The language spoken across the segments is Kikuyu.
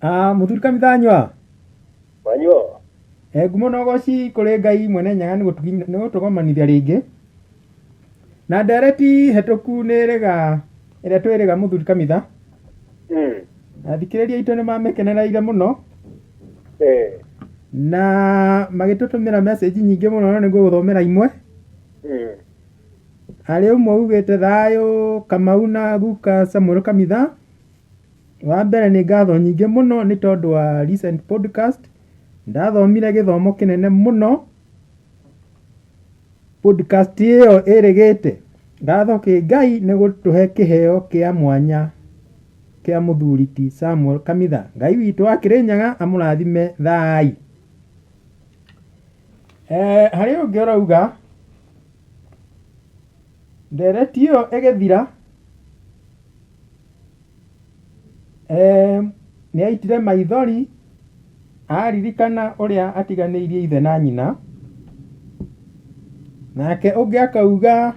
Ah, mũthuri Kamithanyua. Wanyua. Ngumo na ũgoci kũrĩ Ngai mwene Nyaga nĩ gũtũgomanithia rĩngĩ. Na ndereti hetũku nĩ ĩrĩga ĩrĩa twĩrĩga mũthuri Kamitha. Athikĩrĩria aitũ nĩ mamĩkenereire mũno. Na magĩtũtũmĩra message nyingĩ mũno no nĩngũgũthomera imwe. Harĩ ũmwe ugĩte thayũ Kamau na guka Samuel Kamitha. Wa mbere nĩ ngatho nyingĩ mũno nĩ tondũ wa recent podcast. Ndathomire gĩthomo kĩnene mũno podcast ĩyo ĩrĩgĩte. Ngatho kĩ Ngai nĩ gũtũhe kĩheo kĩa mwanya kĩa mũthuri ti Samuel Kamitha. Ngai witũ wa Kĩrĩnyaga amũrathime thai. Harĩ ũngĩ ũrauga ndereti ĩyo ĩgĩthira nĩ aitire maithori aririkana ũrĩa atiganĩirie ithe na nyina. Nake ũngĩ akauga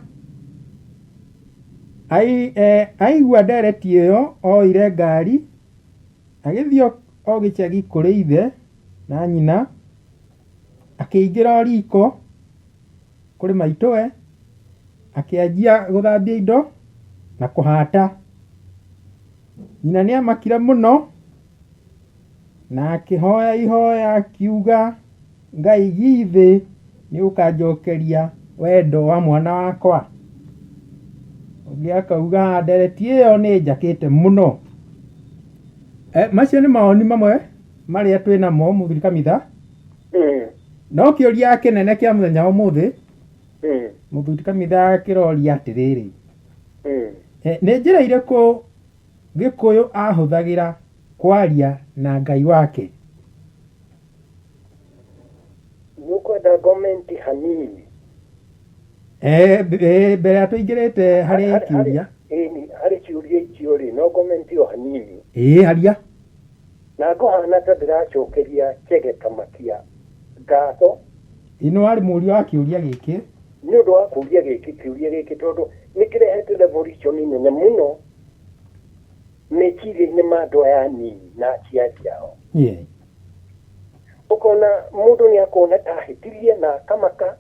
aigua ndereti ĩyo oire ngari agĩthiĩ o gĩcagi kũrĩ ithe na nyina, akĩingĩra o riko kũrĩ maitũwe, akĩanjia gũthambia indo na kũhata. Nyina nĩ amakire mũno na akĩhoya ihoya akiuga, Ngai githĩ nĩ ũkanjokeria wendo wa mwana wakwa? Ũngĩ akauga ndereti ĩyo nĩ ĩnjakĩte mũno. Macio nĩ mawoni mamwe marĩa twĩ namo mũthuri Kamitha. No kĩũria kĩnene kĩa mũthenya wa ũmũthĩ, mũthuri Kamitha kĩroria atĩrĩrĩ, nĩ njĩra irĩkũ Gĩkũyũ ahũthagĩra kwaria na Ngai wake? Nĩũkwenda ngomenti hanini? Mbere ya tũingĩrĩte harĩ kĩũria. Ĩni, harĩ kĩũria ikio rĩ, no ngomenti o hanini. Ĩĩ aria. Na ngũhana ta ndĩracokeria Chege Kamakia ngatho. Ĩĩ nĩ warĩ mũũria wa kĩũria gĩkĩ. Nĩ ũndũ wa kũria gĩkĩ kĩũria gĩkĩ tondũ nĩ kĩrehete revolution nene mũno meciria-inĩ ma andũ aya anini na aciari ao. Ũkona mũndũ nĩ akona ta ahĩtirie na akamaka.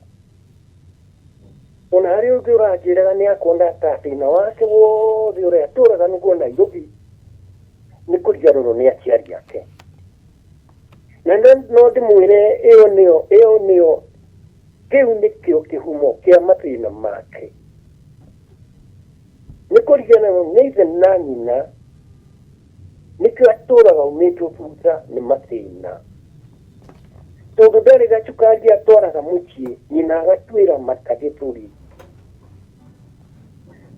Ona harĩ ũngĩ ũranjĩraga nĩ akona ta thĩna wake wothe ũrĩa atũraga nĩguo Nairobi nĩ kũriganĩrwo nĩ aciari ake. Na no ndĩmwĩre ĩyo nĩyo ĩyo nĩyo kĩu nĩkĩo kĩhumo kĩa mathĩna make. Nĩ kũriganĩrwo nĩ ithe na nyina nĩkĩo atũraga aumĩtwo thutha nĩ mathĩna. Tondũ ndarĩ gacukari atwaraga mũciĩ nyina agatuĩra mata gĩthũri.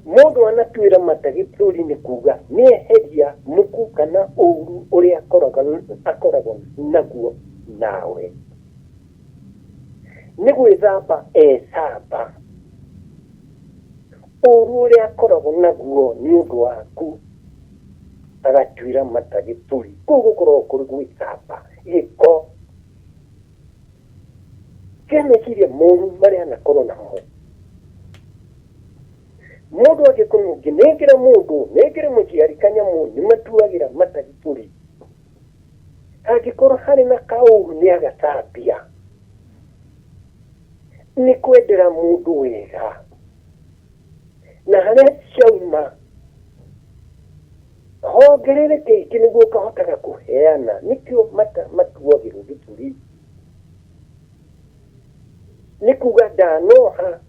Mũndũ anatuĩra mata gĩthũri nĩ kuga nĩ eheria muku kana ũru ũrĩa akoragwo naguo nawe. Nĩ gwĩthamba ethamba. Ũru ũrĩa akoragwo naguo nĩ ũndũ waku agatuĩra mata gĩthũri. Kũu gũkoragwo kũrĩ gwĩthamba gĩko kĩa meciria moru marĩa anakorwo namo. Mũndũ angĩkorwo ũngĩnengera mũndũ, nengere mũciari kanyamũ, nĩ matuagĩra mata gĩthũri. Angĩkorwo harĩ na kaũru nĩ agathambia. Nĩ kwendera mũndũ wega. Na harĩa ciauma hongerereke ingĩ nĩguo ũkahotaga kũheana. Nĩkĩo mata matuagĩrwo gĩthũri. Nĩ kuga ndanoha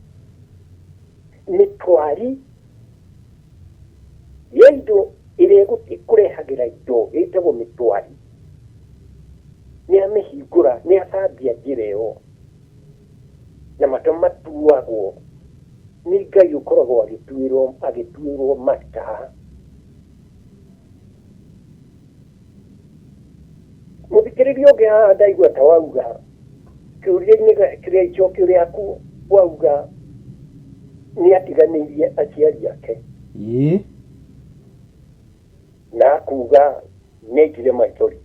mĩtwari ya indo ĩrĩa ĩkũrehagĩra indo ĩtagwo mĩtwari. Nĩ amĩhingũra, nĩ athambia njĩra ĩyo. Na mata matuagwo nĩ Ngai ũkoragwo agĩtuĩrwo agĩtuĩrwo mata. Mũthikĩrĩria ũngĩ haha ndaigua ta wauga kĩũria-inĩ kĩrĩa icokio rĩaku wauga nĩ atiganĩirie aciari ake. Na akuga nĩ aitire maithori.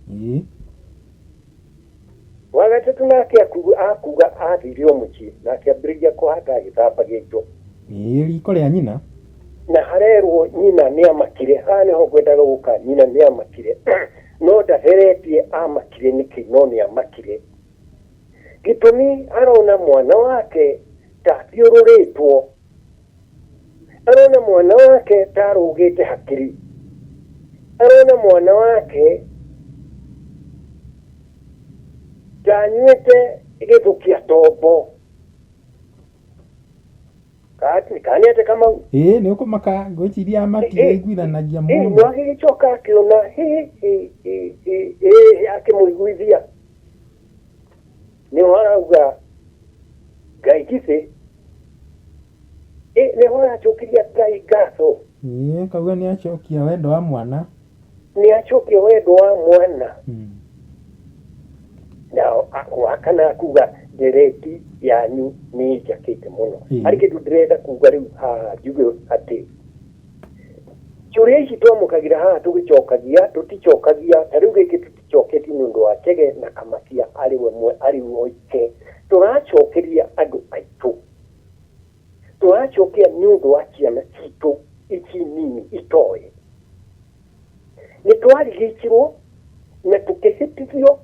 Wa gatatũ nake akuga athire o mũciĩ na akĩambĩrĩria kũhata agĩthambagia indo. Ĩĩ riko rĩa nyina. Na harerwo nyina nĩ amakire, haha nĩho ngwendaga gũka, nyina nĩ amakire no ndatherete. amakire nĩkĩ no nĩ amakire. Gĩtũmi arona mwana wake ta athiũrũrĩtwo, arona mwana wake ta arũgĩte hakiri, arona mwana wake ta anyuĩte gĩthũkia tombo. Kana nĩ atĩ Kamau? Ĩĩ, nĩ ũkũmaka, ngwĩciria matiiguithanagia mũno. No agĩgĩcoka akĩona hĩ hĩ hĩ hĩ hĩ akĩmũiguithia nĩho arauga Ngai githĩ nĩho aracokeria Ngai ngatho. Ĩĩ, kauga nĩ acokia wendo wa mwana. Nĩ acokia wendo wa mwana. Na wakana kuga ndereti yanyu nĩ njakĩte mũno. Harĩ kĩndũ ndĩrenda kuga rĩu haha njuge atĩ ciũria ici twamũkagĩra haha tũgĩcokagia, tũticokagia ta rĩu gĩkĩ tũticoketie nĩ ũndũ wa Chege na Kamakia arĩ we arĩ oike. Tũracokeria andũ aitũ, tũracokia nĩ ũndũ wa ciana citũ ici nini itoĩ. Nĩ twarigicirwo na tũkĩhĩtithio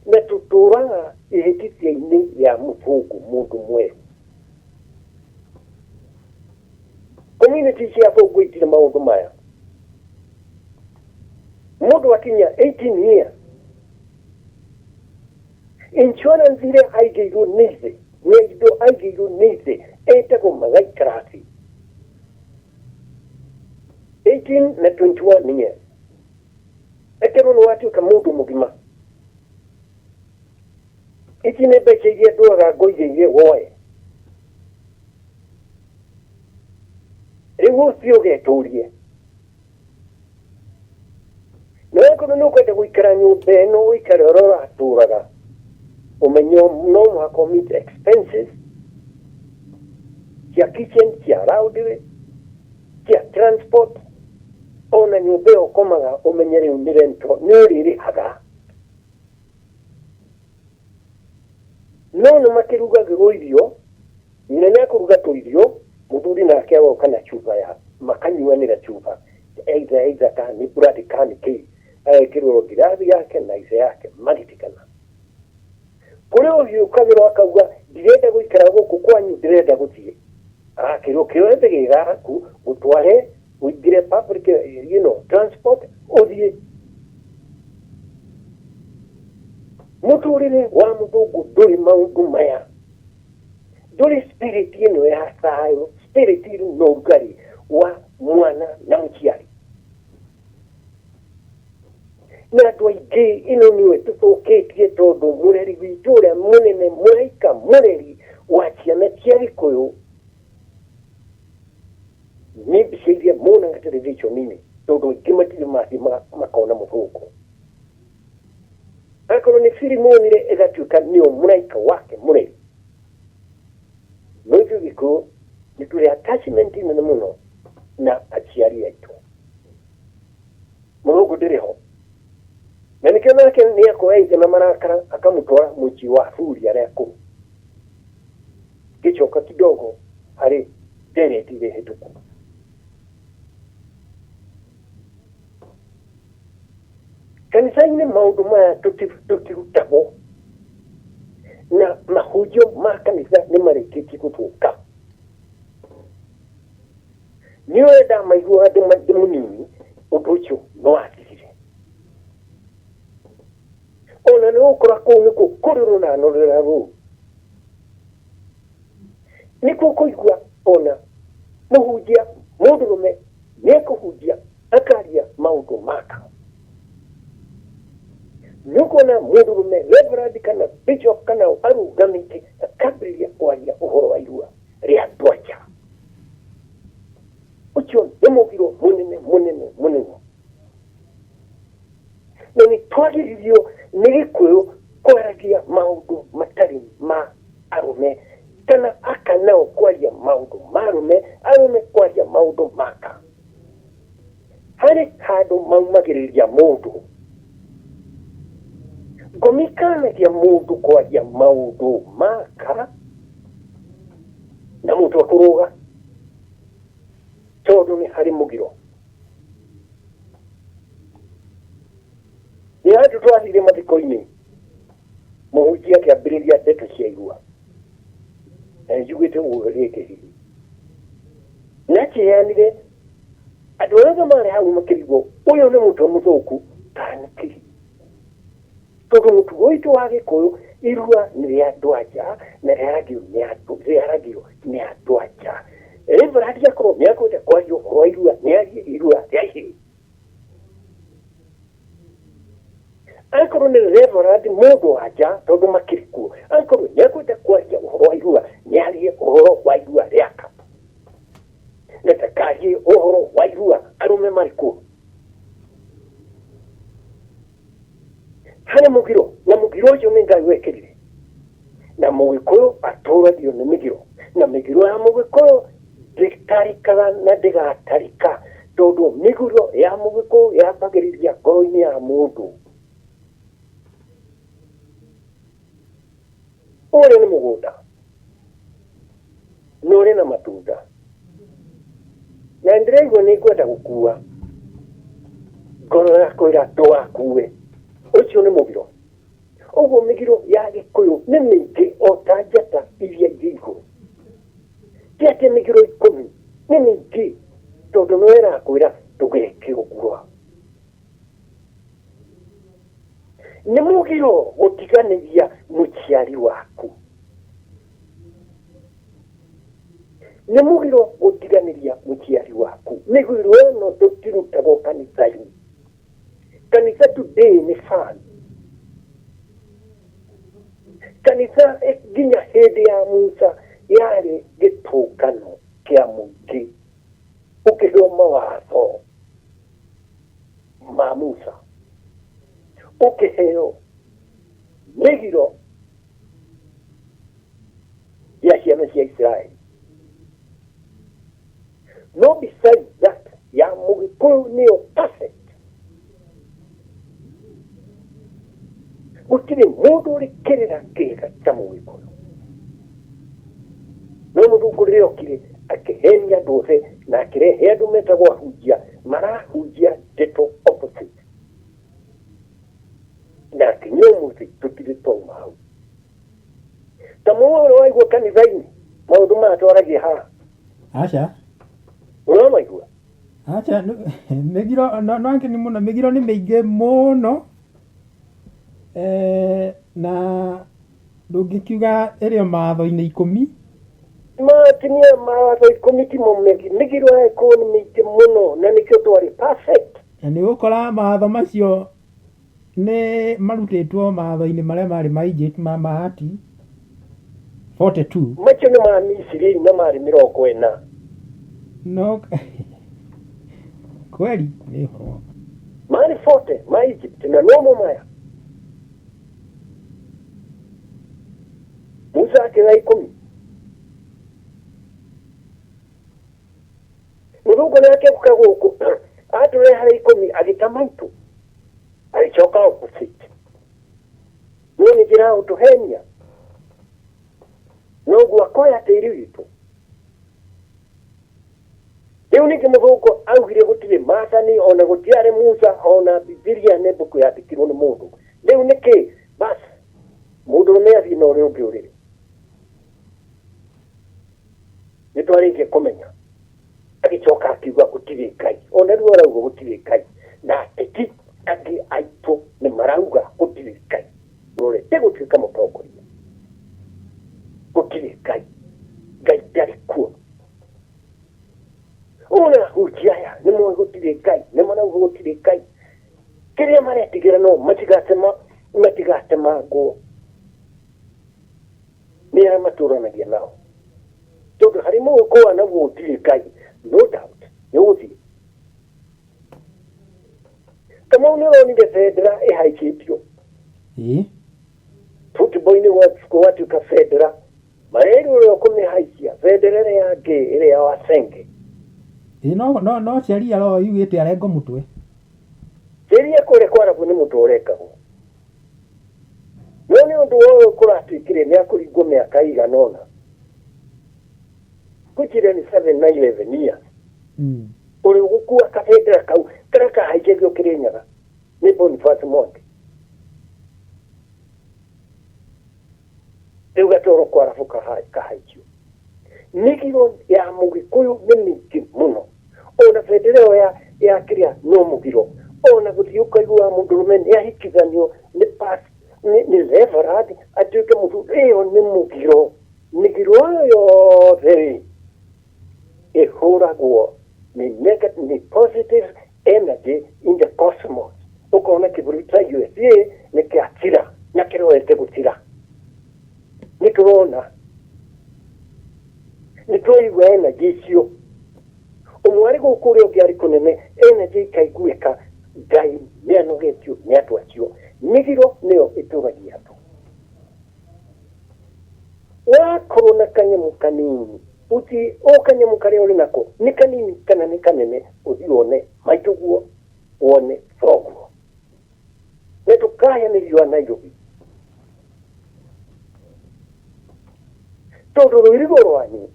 na tũtũraga ihĩtithia-inĩ rĩa mũthũngũ mũndũ mwerũ. Community cia athũngũ itirĩ maũndũ maya. Mũndũ akinyia 18 years, insurance iria aigĩirwo nĩ ithe, nĩ indo aigĩirwo nĩ ithe ĩtagwo Mathai Karati. 18 na 21 years ekerwo nĩ watuĩka mũndũ mũgima. Ici nĩ mbeca iria ndũraga ngũigĩire woe, rĩu ũcio ũgetũrie na wakorwo nĩ ũkwenda gũikara nyũmba ĩno, ũikare ũrĩa ũratũraga, ũmenye no mũhaka ũ meet expenses cia kitchen, cia laundry, cia transport, ona nyũmba ĩyo ũkomaga ũmenye rĩu nĩ rental nĩ ũrĩrĩhaga. No nĩ makĩrugagĩrwo irio, nyina nĩ akũruga tũirio, mũthuri nake agoka na cuba ya makanyuanĩra cuba, either kana nĩ brandy kana nĩ kĩĩ, agekĩrwo ngirathi yake na ithe yake magĩtigana. Kũrĩ ũhiũkagĩrwo akauga ndirenda gũikara gũkũ kwanyu, ndĩrenda gũthiĩ. Agakĩrwo kĩoe gĩ gaku gũtware ũingĩre public transport ũthiĩ. Mũtũrĩre wa mũthũngũ ndũrĩ maũndũ maya, ndũrĩ spirit ĩno ya thayũ, spirit ĩno na ũrugarĩ wa mwana na mũciari. Na andũ aingĩ ĩno nĩyo ĩtũthũkĩtie, tondũ mũreri witũ ũrĩa mũnene, mũraika mũreri wa ciana cia Gĩkũyũ, nĩ mbica iria monaga television-inĩ, tondũ aingĩ matirĩ mathiĩ makona mũthũngũ. Akorwo nĩ firimu onire ĩgatuĩka nĩyo mũraika wake mũreri. No ithuĩ Gĩkũyũ nĩ tũrĩ attachment nene mũno na aciari aitũ. Mũthũngũ ndĩrĩ ho, na nĩkĩo nake nĩ akoya ithe na marakara akamũtwara mũciĩ wa athuri arĩa akũrũ. Ngĩcoka kidogo harĩ ndereti ĩrĩa hĩtũku, kanitha-inĩ maũndũ maya tũtirutagwo, na mahunjio ma kanitha nĩ marĩkĩtie gũthũka. Nĩ ũrĩa ndamaiguaga ndĩ mũnini, ũndũ ũcio nĩ wathirire. Ona nĩ ũgũkora kũu nĩkuo kũrĩ rũnano rũrĩa rũu, nĩkuo kũigua ona mũhunjia mũndũrũme nĩ ekũhunjia akaria maũndũ maka. Nĩ ũkuona mũndũrũme reverend kana bishop kana arũgamĩte akambĩrĩria kwaria ũhoro wa irua rĩa ndwanja. Ũcio nĩ mũgiro mũnene mũnene mũnene, na nĩ twagĩrĩrio nĩ Gĩkũyũ kwaragia maũndũ matarĩ ma arũme, kana aka nao kwaria maũndũ ma arũme, arũme kwaria maũndũ maka. Harĩ handũ maumagĩrĩria mũndũ, ngomi ikanagia mũndũ kwaria maũndũ maka na mũndũ akũrũga, tondũ nĩ harĩ mũgiro. Andũ twathire mathiko-inĩ, mũhunjia akĩambĩrĩria ndeto cia irua, na nĩnjiguĩte ũguo rĩngĩ hihi. Na akĩheanire andũ arĩa othe marĩ hau makĩrigwo ũyũ nĩ mũtwe mũthũku kana nĩ kĩ. Tondũ mũtugo witũ wa Gĩkũyũ irua nĩ rĩa andũ a nja na rĩaragio nĩ andũ, rĩaragio nĩ andũ a nja. Reverend akorwo nĩ akwenda kwaria ũhoro wa irua, nĩ arie irua rĩa ihĩĩ. Akorwo nĩ reverend mũndũ wa nja tondũ makĩrĩ kuo, akorwo nĩ akwenda kwaria ũhoro wa irua, nĩ arie ũhoro wa irua rĩaka na ndakarie ũhoro wa irua arũme marĩ kuo. Harĩ mũgiro, na mũgiro ũcio nĩ Ngai wekĩrire, na Mũgĩkũyũ atũragio nĩ mĩgiro, na mĩgiro ya Mũgĩkũyũ ndĩtarĩkaga na ndĩgatarĩka, tondũ mĩgiro ya Mũgĩkũyũ yambagĩrĩria ngoro-inĩ ya mũndũ. Ũrĩa nĩ mũgũnda na ũrĩ na matunda, na ndĩraigua nĩ ngwenda gũkua, ngoro yakwĩra ndũgakue, ũcio nĩ mũgiro. Ũguo mĩgiro ya Gĩkũyũ nĩ mĩingĩ o ta njata iria irĩ igũrũ. Ti atĩ mĩgiro 10, nĩ mĩingĩ tondũ nĩwe ĩrakwĩra ndũgeke ũguo. Nĩ mũgiro gũtiganĩria mũciari waku. Nĩ mũgiro gũtiganĩria mũciari waku. Mĩgiro ĩno tũtirutagwo kanitha-inĩ. Kanitha today nĩ fun. Kanitha nginya hĩndĩ ya Musa yarĩ gĩtũngano kĩa mũingĩ ũkĩheo mawatho ma Musa, ũkĩheo mĩgiro ya ciana cia Isiraeli. No besides that, ya Mũgĩkũyũ nĩyo perfect. Gũtirĩ mũndũ ũrĩ kĩrĩra kĩega ta Mũgĩkũyũ. No mũthũngũ rĩrĩa okire akĩhenia andũ othe na akĩrehe andũ metagwo ahunjia marahunjia ndeto opposite. Na nginya ũmũthĩ tũtirĩ twauma hau. Ta mũĩ ũrĩa waigua kanitha-inĩ maũndũ maya twaragia haha. Aca. Ũramaigua? Aca, mĩgiro no no nĩ mũno, mĩgiro nĩ mĩingĩ mũno. Eh, na ndũngĩkiuga ĩrĩ o mawatho-inĩ 10. Matinia mawatho 10 timo mĩgiro ya Gĩkũyũ nĩ mĩingĩ mũno na nĩkĩo twarĩ perfect. Na nĩ ũgũkora mawatho macio nĩ marutĩtwo mawatho-inĩ marĩa marĩ ma Egypt ma Maati 42. Macio nĩ ma Misiri na marĩ 40. No kweli nĩ ũhoro. Marĩ 40 ma Egypt na nomo maya. Musa akĩoya 10. Mũthũngũ nake gũka gũkũ atũreha 10 agĩta maitũ agĩcoka opposite. No nĩ njĩra ya gũtũhenia noguo akoya tĩri witũ. Rĩu ningĩ mũthũngũ augire gũtirĩ maathani ona gũtiarĩ Musa ona Bibilia nĩ mbuku yandĩkirwo nĩ mũndũ. Rĩu nĩkĩ? Bas mũndũrũme athiĩ na ũrĩa ũngĩ ũrĩrĩ. Nĩ twarĩkia kũmenya. Agĩcoka akiuga gũtirĩ Ngai. Ona rĩu arauga gũtirĩ Ngai. Na ateti angĩ aitũ nĩ marauga gũtirĩ Ngai. Rorete gũtuĩka mũtongoria. Gũtirĩ Ngai. Ngai ndarĩ kuo. Ona ahunjia aya nĩ moĩ gũtirĩ Ngai, nĩ marauga gũtirĩ Ngai. Kĩrĩa maretigĩra no matigatemangwo nĩ arĩa matũranagia nao. Tondũ harĩ mũgũkũa naguo gũtirĩ Ngai, no doubt nĩ ũgũthiĩ. Kamau nĩ ũronire bendera ĩhaicĩtio. Ĩĩ. Football-inĩ gwatuĩka bendera. Marerwo ũrĩa ũkũmĩhaicia bendera ĩrĩa yangĩ ĩrĩa ya Wasenge. Ĩĩ no no no sheria ro yugĩte arengo mũtwe. Sheria kũrĩa kwarabu nĩ mũtwe ũrengagwo. No nĩ ũndũ wa ũyũ kũratuĩkire nĩ akũringwo mĩaka ĩigana ũna. Ngwĩciria nĩ 7 na 11 years. Ũrĩa ũgũkua kabendera kau karĩa kahaicagio Kĩrĩnyaga nĩ Boniface Mwangi. Rĩu gatoro kwarabu kahaikio. Mĩgiro ya Mũgĩkũyũ nĩ mĩingĩ mũno. Ona bendera ĩyo ya ya kĩrĩa no mũgiro. Ona gũthiĩ ũkaigua mũndũrũme nĩ ahikithanio nĩ pas nĩ nĩ reverend atuĩke mũtu ĩyo nĩ mũgiro. Mĩgiro ĩyo yothe rĩ ĩhũragwo nĩ negative nĩ positive energy in the cosmos. Ũkona kĩbũrũri ta USA nĩ kĩakira na kĩrorete gũkira. Nĩ tũrona nĩ tũraigua energy icio ũmwe arĩ gũkũ ũrĩa ũngĩ arĩ kũnene energy ikaiguĩka Ngai nĩ anogetio nĩ andũ acio. Mĩgiro nĩyo ĩtũragia andũ. Wakorwo na kanyamũ kanini uti o kanyamũ karĩa ũrĩ nako nĩ kanini kana nĩ kanene ũthiĩ wone maitũguo wone thoguo. Na ndũkahĩa nĩ riũa Nairobi tondũ rũirigo rwanyu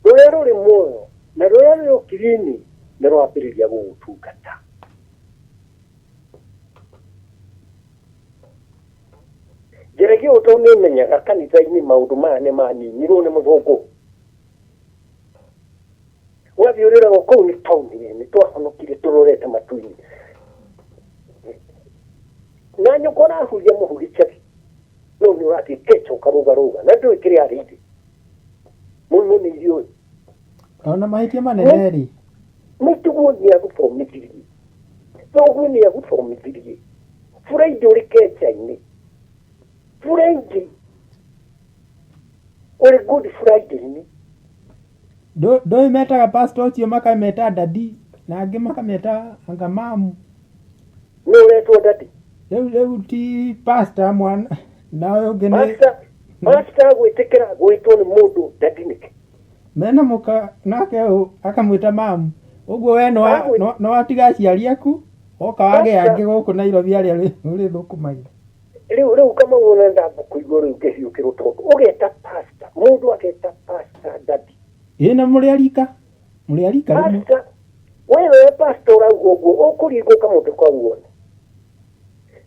rũrĩa rũrĩ muoyo na rũrĩa rũrĩ ũkiri-inĩ nĩ rwambĩrĩria gũgũtungata. Njaragia ũũ tondũ nĩ menyaga kanitha-inĩ maũndũ maya nĩ maninirwo nĩ mũthũngũ. Wathiĩ ũrĩragwo kũu nĩ taũni nĩ twahonokire tũrorete matu-inĩ. Na nyũkwa ũrahuria mũhu gĩcagi no nĩ ũrathiĩ kecha ũkarũgarũga na ndũĩ kĩrĩa arĩire. Mũrimũ nĩ irio ũyũ. Ona mahĩtia manene rĩ. Maitũguo nĩ agũthomithirie. Thoguo nĩ agũthomithirie. Friday ũrĩ kecha-inĩ. Friday ũrĩ Good Friday-inĩ. Ndũĩ metaga pastor ũcio makameta daddy na angĩ makameta anga mamu. Nĩ ũretwo daddy. Rĩu rĩu ti pastor mwana na ũyũ ũngĩ nĩ Pastor pastor gwĩtĩkĩra gwĩtwo nĩ mũndũ daddy nĩkĩ? Mena mũka nake ũyũ akamwĩta mamu. Ũguo we no watiga aciari aku woka wagĩa angĩ gũkũ Nairobi arĩa ũrĩthũkũmagĩra. Rĩu rĩu Kamau ona ndamba kũigua rĩu ngĩhiũkĩrwo tondũ ũgeta pastor mũndũ ageta pastor daddy. Ĩ na mũrĩ a rika mũrĩ a rika rĩmwe. Pastor we we pastor ũrauga ũguo ũkũringwo kamũtĩ kau wone.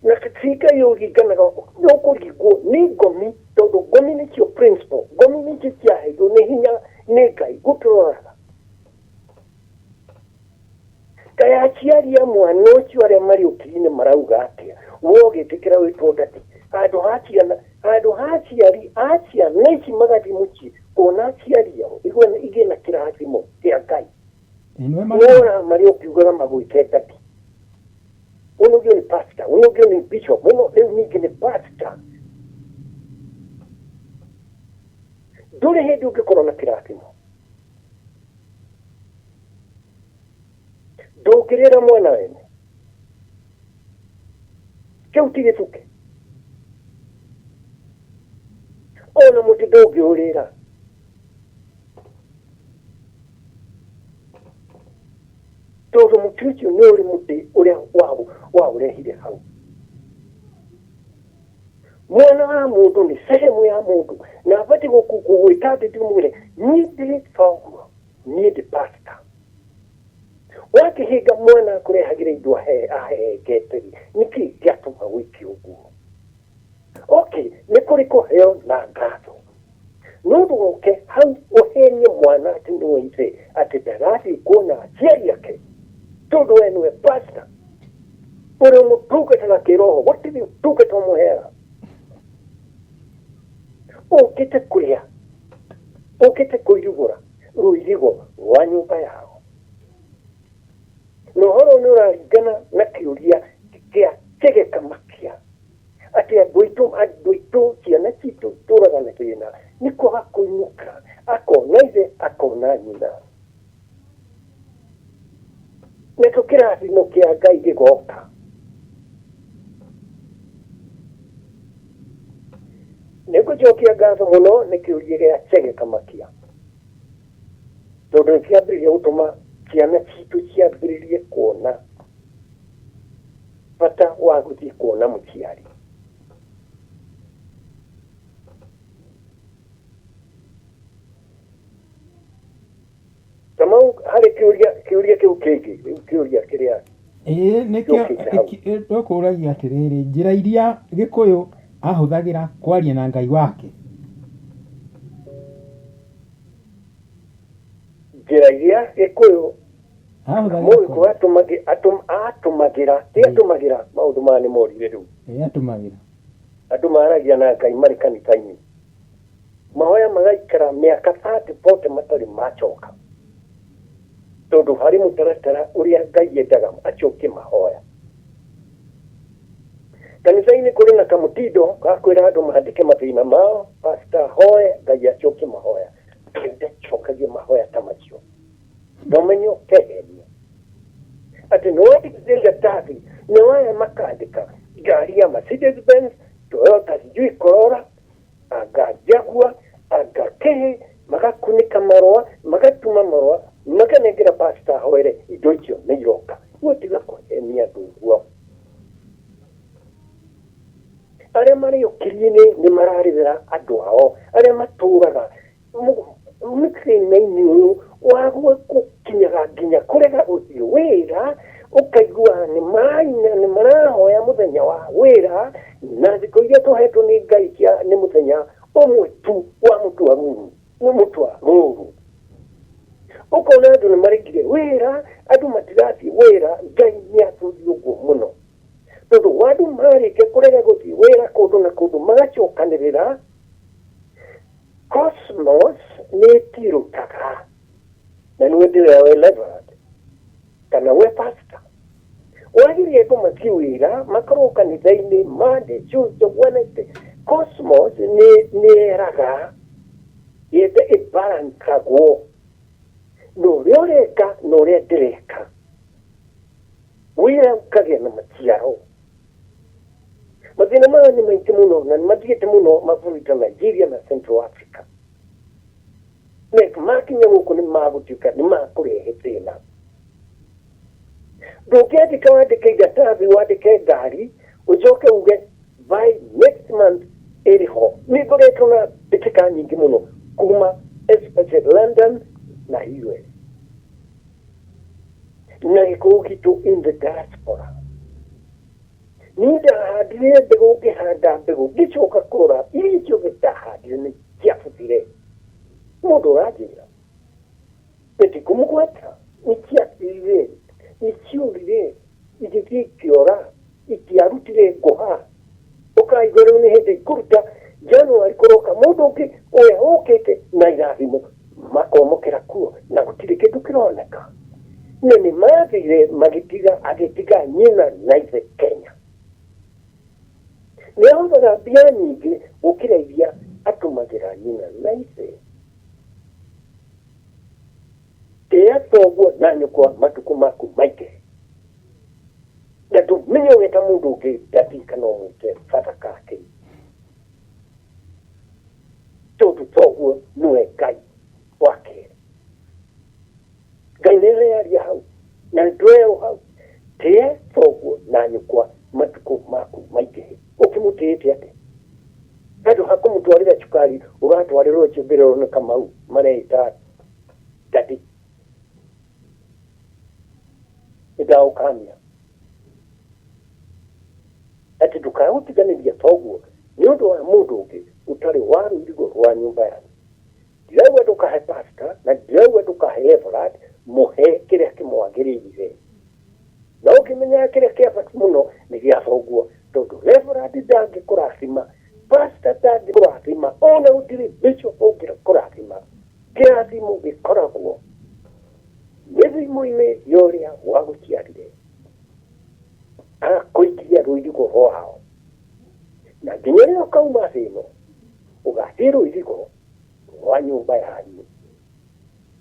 Na ti Ngai ũringanaga nĩ ũkũringwo nĩ ngomi tondũ ngomi nĩcio principle ngomi nĩcio ciaheirwo nĩ hinya nĩ Ngai gũtũroraga. Kaĩ aciari a mwana ũcio arĩa marĩ ũkiri-inĩ marauga atĩa? We ũgĩtĩkĩra wĩtwo daddy handũ ha ciana handũ ha aciari a ciana ici magathiĩ mũciĩ kuona aciari ao igwe igĩe na kĩrathimo kĩa Ngai. Wona marĩ ũkiugaga magwĩte daddy. Ũyũ ũngĩ nĩ pastor, ũyũ ũngĩ nĩ bishop, ũyũ rĩu ningĩ nĩ pastor. Ndũrĩ hĩndĩ ũngĩkorwo na kĩrathimo. Ndũngĩrĩra mwana wene. Kĩu ti gĩbuke. Ona mũtĩ ndũngĩũrĩra. Tondũ mũtĩ ũcio nĩ ũrĩ mũtĩ ũrĩa waũrehire hau. Mwana wa mũndũ nĩ sehemu ya mũndũ na abatiĩ gũgwĩta atĩ ndĩmwĩre niĩ ndĩ thoguo, niĩ ndĩ pastor. Wakĩhĩnga mwana akũrehagĩra indo ahehengete rĩ, nĩkĩ gĩatũma wĩke ũguo? Okay, nĩ kũrĩ kũheo na ngatho. No ndũgoke hau ũhenie mwana atĩ nĩwe ithe, atĩ ndagathiĩ kuona aciari ake tondũ we nĩwe pastor ũrĩa ũmũtungataga kĩroho, gũtirĩ ũtungata ũmũheaga. Ũkĩte kũrĩa, ũkĩte kũirigũra rũirigo rwa nyũmba yao. Na ũhoro ũyũ nĩ ũraringana na kĩũria kĩa Chege Kamakia atĩ andũ aitũ andũ aitũ ciana citũ itũraga na thĩna nĩ kwaga kũinũka akona ithe akona nyina. Nakĩo kĩrathimo kĩa Ngai gĩgoka. Nĩ ngũcokia ngatho mũno nĩ kĩũria gĩa Chege Kamakia. Tondũ nĩ kĩambĩrĩria gũtũma ciana citũ ciambĩrĩrie kuona bata wa gũthiĩ kuona mũciari. Kamau, harĩ kĩũria kĩũria kĩu kĩngĩ, rĩu kĩũria kĩrĩa Ĩĩ nĩkĩo gĩũkĩte hau. Tũkũragia atĩrĩrĩ, njĩra iria Gĩkũyũ ahũthagĩra kwaria na Ngai wake. Njĩra iria Gĩkũyũ Ahũthagĩra Mũgĩkũyũ atũmagĩra ti atũmagĩra maũndũ maya nĩ morire rĩu. Ĩĩ, atũmagĩra. Andũ maragia na Ngai marĩ kanitha-inĩ. Mahoya magaikara mĩaka 30 40 matarĩ macoka. Tondũ harĩ mũtaratara ũrĩa Ngai endaga acokie mahoya. Kanitha-inĩ kũrĩ na kamũtindo ga kwĩra andũ mandĩke mathĩna mao, pastor ahoe, Ngai acokie mahoya. Ngai ndacokagia mahoya ta macio. Na ũmenye ũkehenia. Atĩ nĩ wandĩkithia iratathi, nĩ waya makandĩka ngari ya Mercedes Benz, Toyota sijui Corolla, anga Jaguar, anga kĩĩ, magakunĩka marũa, magatuma marũa, makanengera pastor ahoere indo icio nĩ iroka. We tiga kũhenia andũ ũguo. Arĩa marĩ ũkiri-inĩ nĩ mararĩrĩra andũ ao, arĩa matũraga mũthĩna-inĩ ũyũ wa gũkinyaga nginya kũrega gũthiĩ wĩra, ũkaigua nĩ maraina, nĩ marahoya mũthenya wa wĩra, na thikũ iria tũhetwo nĩ Ngai cia nĩ mũthenya ũmwe tu wa mũtua ruru, nĩ mũtua rũru. Ũkona andũ nĩ maregire wĩra, andũ matirathiĩ wĩra, Ngai nĩ atũthie ũguo mũno. Tondũ andũ marĩkia kũrega gũthiĩ wĩra kũndũ na kũndũ magacokanĩrĩra, Cosmos nĩ ĩtirũtaga na nĩwe ndĩrera we Reverend kana we pastor wagĩrĩire andũ mathiĩ wĩra makorwo kanitha-inĩ Monday, Tuesday, Wednesday. Cosmos nĩ ĩraga yethe ĩbalancagwo na ũrĩa ũreka na ũrĩa ndĩreka wĩra ũkagĩa na maciaro. Mathĩna maya nĩ maingĩ mũno na nĩ mathiĩte mũno mabũrũri ta Nigeria na Central Africa. Na makinya gũkũ nĩ magũtuĩka nĩ makũrehe thĩna. Ndũngĩandĩka wandĩke iratathi wandĩke ngari ũcoke uge by next month ĩrĩ ho. Nĩ ngoretwo na mbĩtĩka nyingĩ mũno kuma especially London na US na gĩkũyũ gitũ in the diaspora. Niĩ ndahandire mbegũ ngĩhanda mbegũ ngĩcoka kũrora iria ciothe ndahandire nĩ ciabuthire. Mũndũ ũranjĩra na ndikũmũgweta nĩ ciathirire, nĩ ciorire, igĩthiĩ ikĩora, itiarutire ngũha. Ũkaigua rĩu nĩ hĩndĩ ikũruta January kũroka mũndũ ũngĩ ũrĩa ũkĩte na irathimo makomokera kuo na gũtirĩ kĩndũ kĩroneka. Na nĩ mathire magĩtiga agĩtiga nyina na ithe Kenya. Nĩ ahothaga mbia nyingĩ gũkĩra iria atũmagĩra nyina na ithe. Tĩa thoguo na nyũkwa matukũ maku maingĩhe. Na ndũmenye ũgeta mũndũ ũngĩ daddy kana ũmwĩte father kake. Tondũ thoguo nĩwe Ngai wa kerĩ. Ngai nĩ arearia hau na nĩtwerwo hau tĩe thoguo na nyũkwa matukũ maku maingĩhe. Ũkĩmũtĩĩte atĩa? Handũ ha kũmũtwarĩra cukari ũratwarĩra ũcio ũngĩrerwo nĩ Kamau mareĩta daddy. Nĩndagũkania atĩ ndũkae gũtiganĩria thoguo nĩ ũndũ wa mũndũ ũngĩ ũtarĩ wa rũirigo rwa nyũmba yanyu. Ndirauga ndũkahe pastor na ndirauga ndũkahe reverend, mũhe kĩrĩa kĩmwagĩrĩire. Na ũkĩmenyaga kĩrĩa kĩa bata mũno nĩ gĩa thoguo, tondũ reverend ndangĩkũrathima, pastor ndangĩkũrathima, ona gũtirĩ bishop ũngĩkũrathima. Kĩrathimo gĩkoragwo mĩthimo-inĩ ya ũrĩa wagũciarire, agakũikia rũirigo rwao, na nginya rĩrĩa ũkauma thĩ ĩno, ũgathiĩ rũirigo rwa nyũmba yanyu.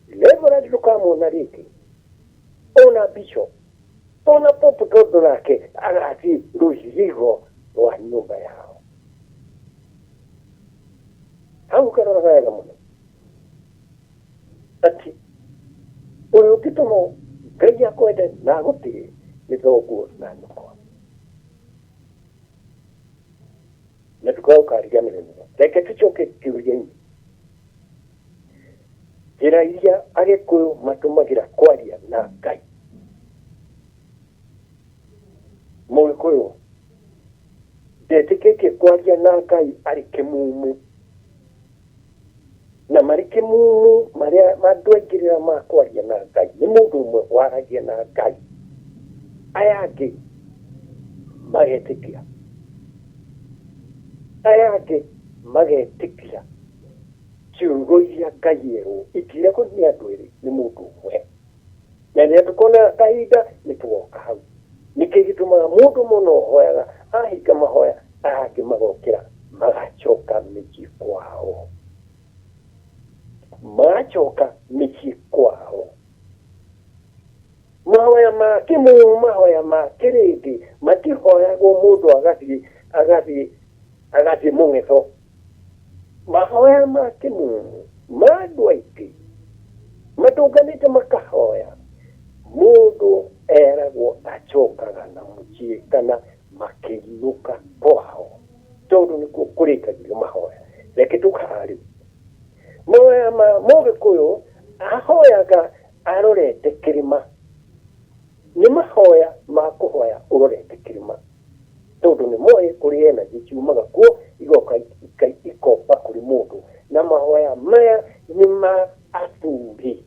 Reverend ndũkamwona rĩngĩ, ona bishop, ona pope tondũ nake agathiĩ rũirigo rwa nyũmba yao. Hau ũkaroraga wega mũno atĩ ũrĩa ũngĩtũma Ngai akwende na agũtĩe nĩ thoguo na nyũkwa. Na ndũkae ũkariganĩrwo nĩo. Reke tũcoke kĩũria-inĩ. Njĩra iria Agĩkũyũ matũmagĩra kwaria na Ngai. Mũgĩkũyũ ndetĩkĩtie kwaria na Ngai arĩ kĩmumu. Na marĩ kĩmumu marĩa andũ aingĩ rĩrĩa makwaria na Ngai nĩ mũndũ ũmwe waragia na Ngai, aya angĩ magetĩkia, aya angĩ magetĩkia ciugo iria Ngai erwo itiragwo nĩ andũ erĩ nĩ mũndũ ũmwe. Na rĩrĩa tũkona kahinda nĩ tũgoka hau. Nĩkĩ gĩtũmaga mũndũ ũmwe no ũhoyaga ahinga mahoya aya angĩ magokĩra magacoka mĩciĩ kwao. Magacoka mĩciĩ kwao. Mahoya ma kĩmũmũ, mahoya ma kĩrĩndĩ matihoyagwo mũndũ agathiĩ agathiĩ agathiĩ mũng'etho. Mahoya ma kĩmũmũ ma andũ aingĩ matũnganĩte makahoya, mũndũ eragwo acokaga na mũciĩ kana makĩinũka kwao tondũ nĩkuo kũrĩkagĩrio mahoya. Reke tũke haha rĩu. Mahoya ma Mũgĩkũyũ ahoyaga arorete kĩrĩma. Nĩ mahoya ma kũhoya ũrorete kĩrĩma tondũ nĩ moĩ kũrĩ energy ciumaga kuo igoka ikomba kũrĩ mũndũ. Na mahoya maya nĩ ma athuri.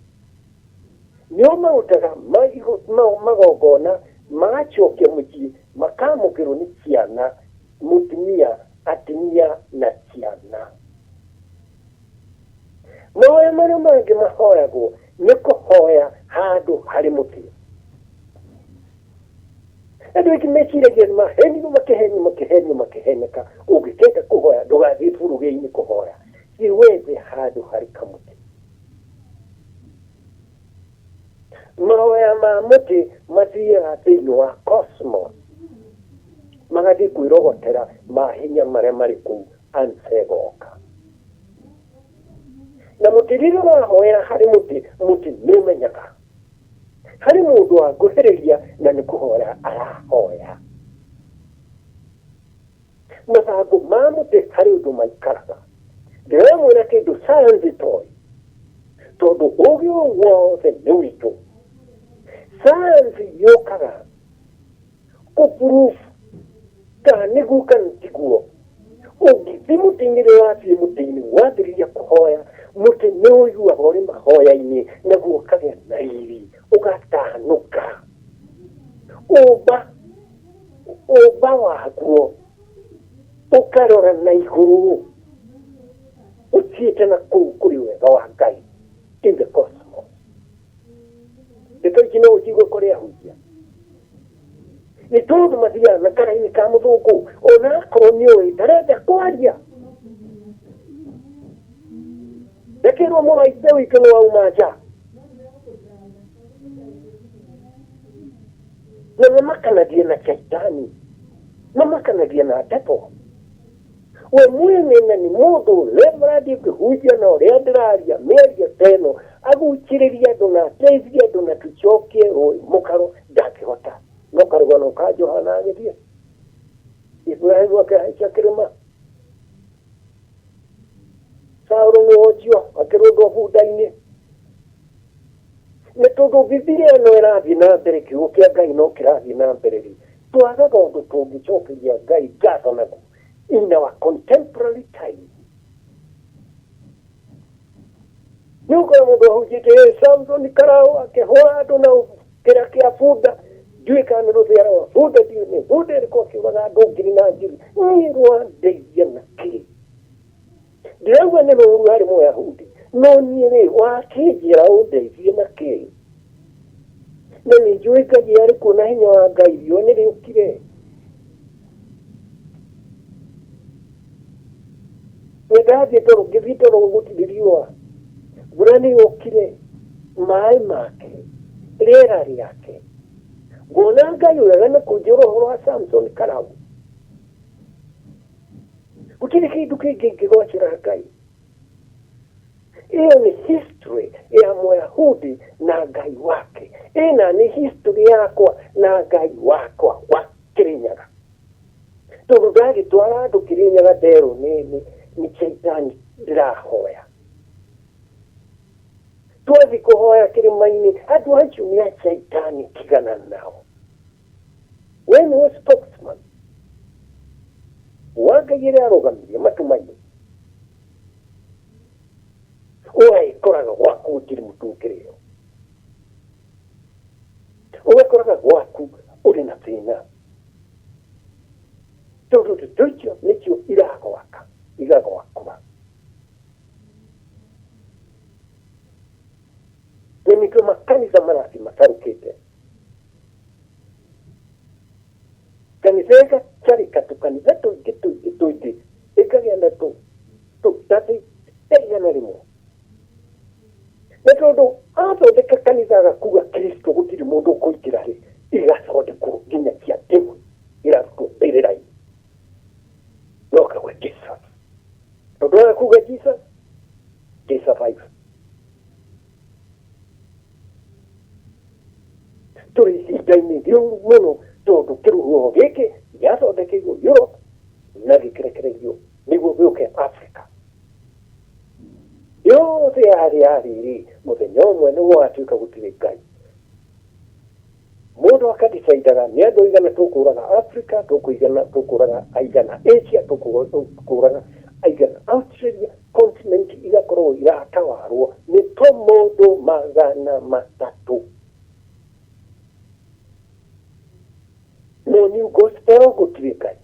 Nĩo marutaga magongona magacokia mũciĩ makamũkĩrwo nĩ ciana, mũtumia, atumia na ciana. Mahoya marĩa mangĩ mahoyagwo nĩ kũhoya handũ harĩ mũtĩ. Andũ aingĩ meciragia nĩ mahenirwo makĩhenio makĩhenio makĩheneka. Ũngĩkenda kũhoya ndũgathiĩ burugĩ-inĩ kũhoya, thiĩ wethe handũ harĩ kamũtĩ. Mahoya ma mũtĩ mathiaga thĩinĩ wa cosmos, magathiĩ kwĩrogotera mahinya marĩa marĩ kũu ansegoka. Na mũtĩ rĩrĩa ũrahoera harĩ mũtĩ, mũtĩ nĩ ũmenyaga harĩ mũndũ wangũhĩrĩria na nĩ kũhoya arahoya. Mathangũ ma mũtĩ harĩ ũndũ maikaraga. Ndĩramwĩra kĩndũ science ĩtoĩ, tondũ ũgĩ ũyũ wothe nĩ witũ. Science yũkaga kũ prove kana nĩguo kana tiguo. Ũngĩthiĩ mũtĩ-inĩ rĩrĩa wathiĩ mũtĩ-inĩ wambĩrĩria kũhoya, mũtĩ nĩ ũiguaga ũrĩ mahoya-inĩ naguo ũkagĩa na riri, ũgatanũka. Ũmba ũmba waguo ũkarora na igũrũ ũthiĩte na kũu kũrĩ wega wa Ngai in the cosmos. Ndeto ici no ũcigue kũrĩ ahunjia nĩ tondũ mathiaga na karaini ka mũthũngũ ona akorwo nĩ ũĩ ndarenda kwaria. Ndakĩrwo mũrũ wa ithe witũ nĩ wauma nja na mamakanagia na shaitani, mamakanagia na devil. We mwene na nĩ mũndũ reverend ũngĩhunjia na ũrĩa ndĩraria mĩario ta ĩno agucĩrĩrie andũ na ateithie andũ na tũcokie rũĩ mũkaro ndangĩhota. No karũgano ka Johana agĩthiĩ Ibrahimu akĩhaica kĩrĩma Saũlũ nĩ ũcio akĩrũndwo bunda-inĩ. Nĩ tondũ Bibilia ĩno ĩrathiĩ na mbere, kiugo kĩa Ngai no kĩrathiĩ na mbere rĩ, twagaga ũndũ tũngĩcokeria Ngai ngatho naguo in our contemporary time. Nĩ ũkora mũndũ ahunjĩtie "Ĩ, Samson Karau akĩhũra andũ na kĩra kĩa bunda, ndiũĩ kana nĩ rũthĩa rwa bunda, ndiũĩ nĩ bunda ĩrĩkũ akĩũraga andũ ngiri na ngiri. Niĩ rwandeithia na kĩ? Ndĩrauga nĩ rũru harĩ Mũyahudi, no niĩ rĩ, wakĩnjĩra ũndeithie na kĩ? Na nĩ njũĩ Ngai arĩ kuo na hinya wa Ngai riũa nĩ rĩũkire. Nĩ ndathiĩ toro, ngĩthiĩ toro gũtirĩ riũa. Mbura nĩ yokire, maĩ make, rĩera rĩake. Nguona Ngai wega nĩ kũnjĩra ũhoro wa Samson Karau. Gũtirĩ kĩndũ kĩngĩ ingĩgocera Ngai. Ĩyo nĩ history ya Mũyahudi na Ngai wake. Ĩna nĩ history yakwa na Ngai wakwa wa Kĩrĩnyaga. Tondũ ndagĩtwara andũ Kĩrĩnyaga nderwo nĩ nĩ nĩ Shaitani ndĩrahoya. Twathiĩ kũhoya kĩrĩma-inĩ andũ acio nĩ a Shaitani tigana nao. We nĩwe spokesman wa Ngai ĩrĩa arũgamirie matu-mainĩ. Gũtirĩ mũtu ũngĩrĩo. Ũgakoraga gwaku ũrĩ na thĩna tondũ ndeto icio nĩcio iragwaka igagwakũra. Na nĩkĩo makanitha marathiĩ matarũkĩte. Kanitha ĩgacarĩka tũkanitha tũingĩ tũingĩ tũingĩ, ĩkagĩa na tũtatĩ 100. Na tondũ athondeka kanitha agakuga Kristo gũtirĩ mũndũ ũkũingĩra rĩ, igathondekwo nginya cia ndemoni irarutwo mbĩrĩra-inĩ. No akauga Jesus. Tondũ agakuga Jesus, they survive. Tũrĩ ihinda-inĩ rĩũru mũno tondũ kĩrũhuho gĩkĩ gĩathondekeirwo Europe na gĩkĩrekererio nĩguo gĩũke Africa. Yothe yarĩ ya rĩrĩ, mũthenya ũmwe nĩ gũgatuĩka gũtirĩ Ngai. Mũndũ akadecaidaga nĩ andũ aigana tũkũraga Africa, tũkũigana tũkũraga aigana Asia, tũkũraga aigana Australia, continent igakorwo iratawarwo nĩ tũmũndũ 300. No new gospel gũtirĩ Ngai.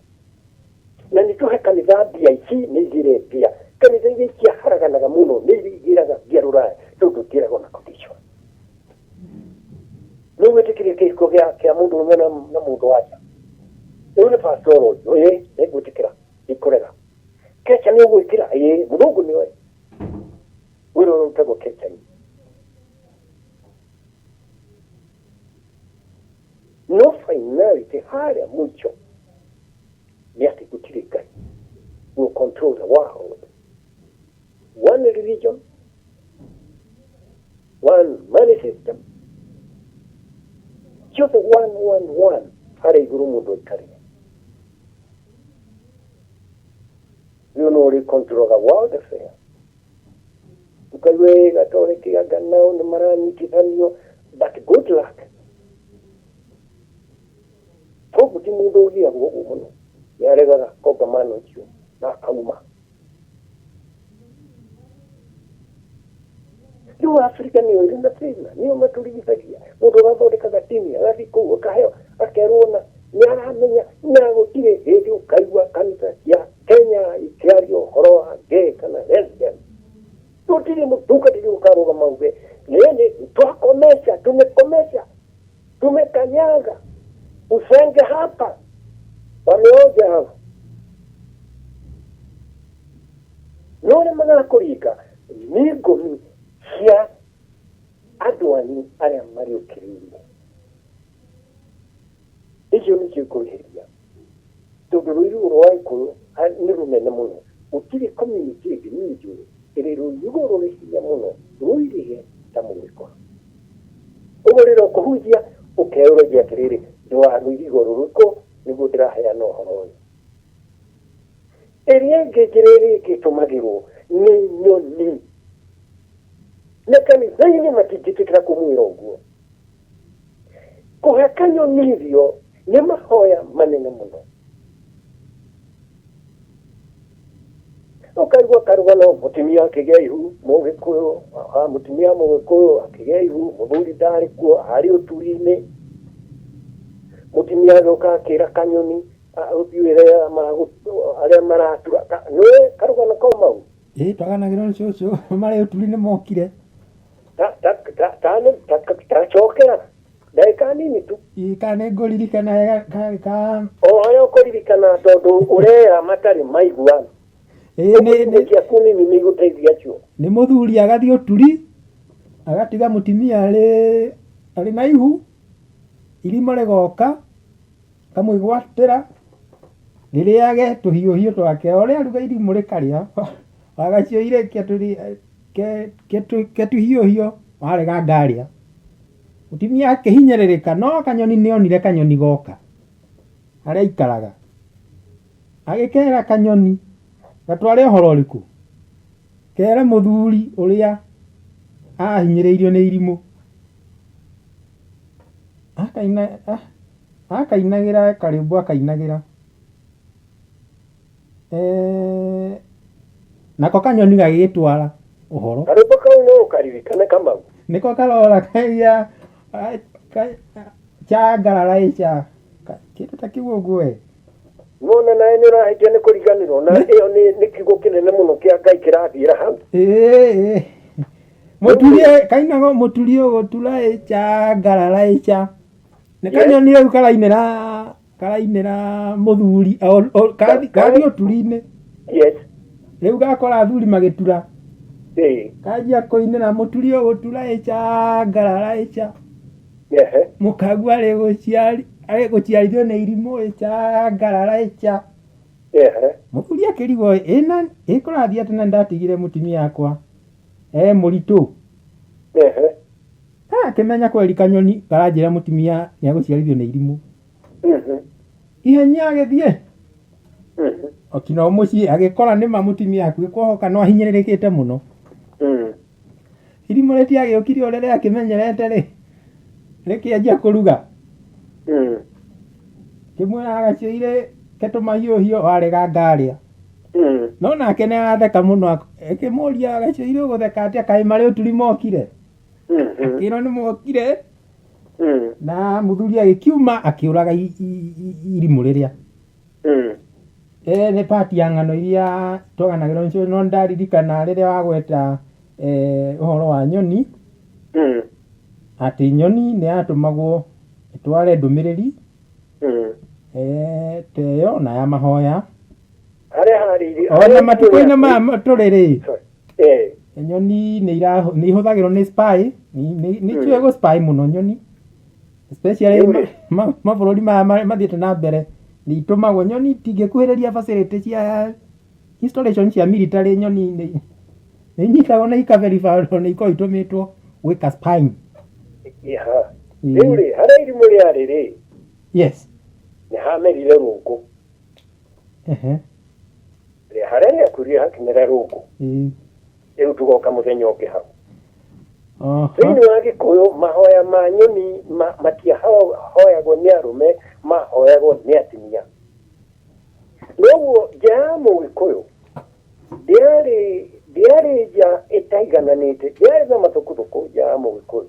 Na nĩ tũhe kanitha mbia ici nĩ igĩre mbia. Kanitha iria ciaharaganaga mũno nĩ iria igĩraga mbia rũraya tondũ itiragwo na condition. Nĩ ũgwĩtĩkĩria kĩhiko gĩa kĩa mũndũ ũrũme na, na mũndũ wanja? Ũyũ nĩ pastor ũyũ, ĩĩ nĩ ngwĩtĩkĩra, ndikũrega. Kecha nĩ ũgwĩkĩra? Ĩĩ, mũthũngũ nĩoĩ. Wĩra ũrĩa ũrutagwo kecha-inĩ. No finality harĩa mũico nĩ atĩ gũtirĩ Ngai will control the world. One religion, one money system, ciothe one, one, one, harĩa igũrũ mũndũ aikarĩre. Rĩu nĩ ũrĩ controlaga world affair. Ũkaigua ĩ gatoreki anga nao nĩ maranyitithanio, but good luck. Koguo ti mũndũ ũgiagwo ũguo mũno, nĩ aregaga kongamano icio na akauma. Rĩu Afrika nĩyo ĩrĩ na thĩna, nĩo matũrigithagia. Mũndũ ũrathondekaga tini agathiĩ kũu akaheo akerwo na nĩ aramenya na gũtirĩ hĩndĩ ũkaigua kanitha cia Kenya ikĩaria ũhoro wa gay kana lesbian. Gũtirĩ mũtungatĩri ũkarũgama uge nini twakomesha, tumekomesha, tumekanyaga, usenge hapa, wameoja hao. No arĩa magakũringa nĩ ngomi cia andũ anyu arĩa marĩũkĩrĩirie. Icio nĩcio ikũrĩhĩria. Tondũ rũirigo rwa Gĩkũyũ nĩ rũnene mũno. Gũtirĩ community ĩngĩ niĩ njũĩ ĩrĩ rũirigo rũrĩ hinya mũno rũirige ta Mũgĩkũyũ. Ũguo rĩrĩa ũkũhunjia ũkeyũragia atĩrĩrĩ, ndĩ wa rũirigo rũrĩkũ nĩguo ndĩraheana ũhoro ũyũ. Ĩrĩa ĩngĩ njĩra ĩrĩa ĩngĩ ĩtũmagĩrwo nĩ nyoni. Na kanitha-inĩ matingĩtĩkĩra kũmwĩra ũguo. Kũhe kanyoni irio nĩ mahoya manene mũno. Ũkaigua karũgano mũtumia akĩgĩa ihu mũgĩkũyũ, mũtumia mũgĩkũyũ akĩgĩa ihu, mũthuri ndarĩ kuo arĩ ũturi-inĩ. Mũtumia agĩũka akĩra kanyoni ũthiĩ wĩre arĩa maratura, nĩũĩ karũgano kau mau? Ĩĩ twaganagĩrwo nĩ cũcũ marĩ ũturi nĩ mokire. Tacokera ndagĩka nini tu. Ĩĩ kana nĩ ngũririkana wega karĩ ka O harĩa ũkũririkana tondũ ũrera matarĩ maigua. Ĩĩ nĩ Ciugo ciaku nini nĩ igũteithia acio. Nĩ mũthuri agathiĩ ũturi agatiga mũtumia arĩ arĩ na ihu, irima rĩgoka akamwĩgwatĩra rĩrĩage tũhiũhiũ twake, o ũrĩa aruga irimũ rĩkarĩa, wagaciũire ketũhiũhiũ warega ngarĩa. Mũtumia akĩhinyĩrĩrĩka no kanyoni nĩ onire kanyoni goka harĩa aikaraga, agĩkera kanyoni gatware ũhoro ũrĩkũ? Kere mũthuri ũrĩa ahinyĩrĩirio nĩ irimũ. Akainagĩra karwĩmbo akainagĩra. Nako kanyoni gagĩgĩtwara ũhoro. Karwĩmbo kau Kau no ũkaririkane Kamau. Nĩko karora kaia changarara ica kĩndũ ta kĩu ũguo we. Nĩwona nawe nĩ ũrahĩtia nĩ kũriganĩrwo na ĩyo nĩ kiugo kĩnene mũno kĩa Ngai kĩrathiĩra hau. Ĩĩ mũturie kainago mũturie ũgũtura ĩcha ngarara ĩcha nĩ kanyoni rĩu karainĩra karainĩra mũthuri kathiĩ ũturi-inĩ. Yes. Rĩu gakora athuri magĩtura. Kanjia kũinĩra mũturie ũgũtura ĩcha ngarara ĩcha. Mũkagua arĩ gũciarithio nĩ irimũ ĩcha ngarara ĩcha. Mũthuri akĩrigwo ĩna ĩkũrathiĩ atĩ na ndatigire mũtumia akwa e mũritũ. Akĩmenya kweri kanyoni karanjĩra mũtumia nĩegũciarithio nĩ irimũ. Ihenya agĩthiĩ. Okinya o mũciĩ agĩkora nĩma mũtumia hakuhĩ kuohoka no ahinyĩrĩrĩkĩte mũno. Irimũ rĩtiagĩũkire ũrĩa rĩakĩmenyerete rĩ, rĩkĩanjia kũruga. Kĩmwĩra gacũire ke tũmahiũhio warega ngarĩa. No nake nĩ aratheka mũno ĩkĩmũria gacũire ũgũtheka atĩa kaĩ marĩ ũturi mokire. Akĩrwo nĩ mokire na mũthuri agĩkiuma akĩũraga irimũ rĩrĩa. Nĩ part ya ng'ano iria twaganagĩrwo nĩcio no ndaririkana rĩrĩa wagweta ũhoro wa nyoni atĩ nyoni nĩ yatũmagwo ĩtware ndũmĩrĩri ta ĩyo na ya mahoya. Harĩa harĩ Ona matukũ-inĩ maya tũrĩ rĩ, nyoni nĩ ihũthagĩrwo nĩ spy, nĩ njũĩ gũ spy mũno nyoni. Especially mabũrũri maya mathiĩte na mbere nĩ itũmagwo nyoni itingĩkuhĩrĩria facility cia installation cia military nyoni nĩ inyitagwo na ikaverify nĩ ikoragwo itũmĩtwo gwĩka spying. Rĩu rĩ, harĩa irimũ rĩarĩ rĩ, Yes. nĩ hamerire rũngũ. Harĩa rĩakurire hakĩmera rũngũ. Rĩu tũgoka mũthenya ũngĩ hau. Thĩinĩ wa Gĩkũyũ mahoya ma nyoni matiahoyagwo nĩ arũme, mahoyagwo nĩ atumia. Noguo nja ya Mũgĩkũyũ ndĩarĩ nja ĩtaigananĩte, ndĩarĩ na mathũkũthũkũ nja ya Mũgĩkũyũ.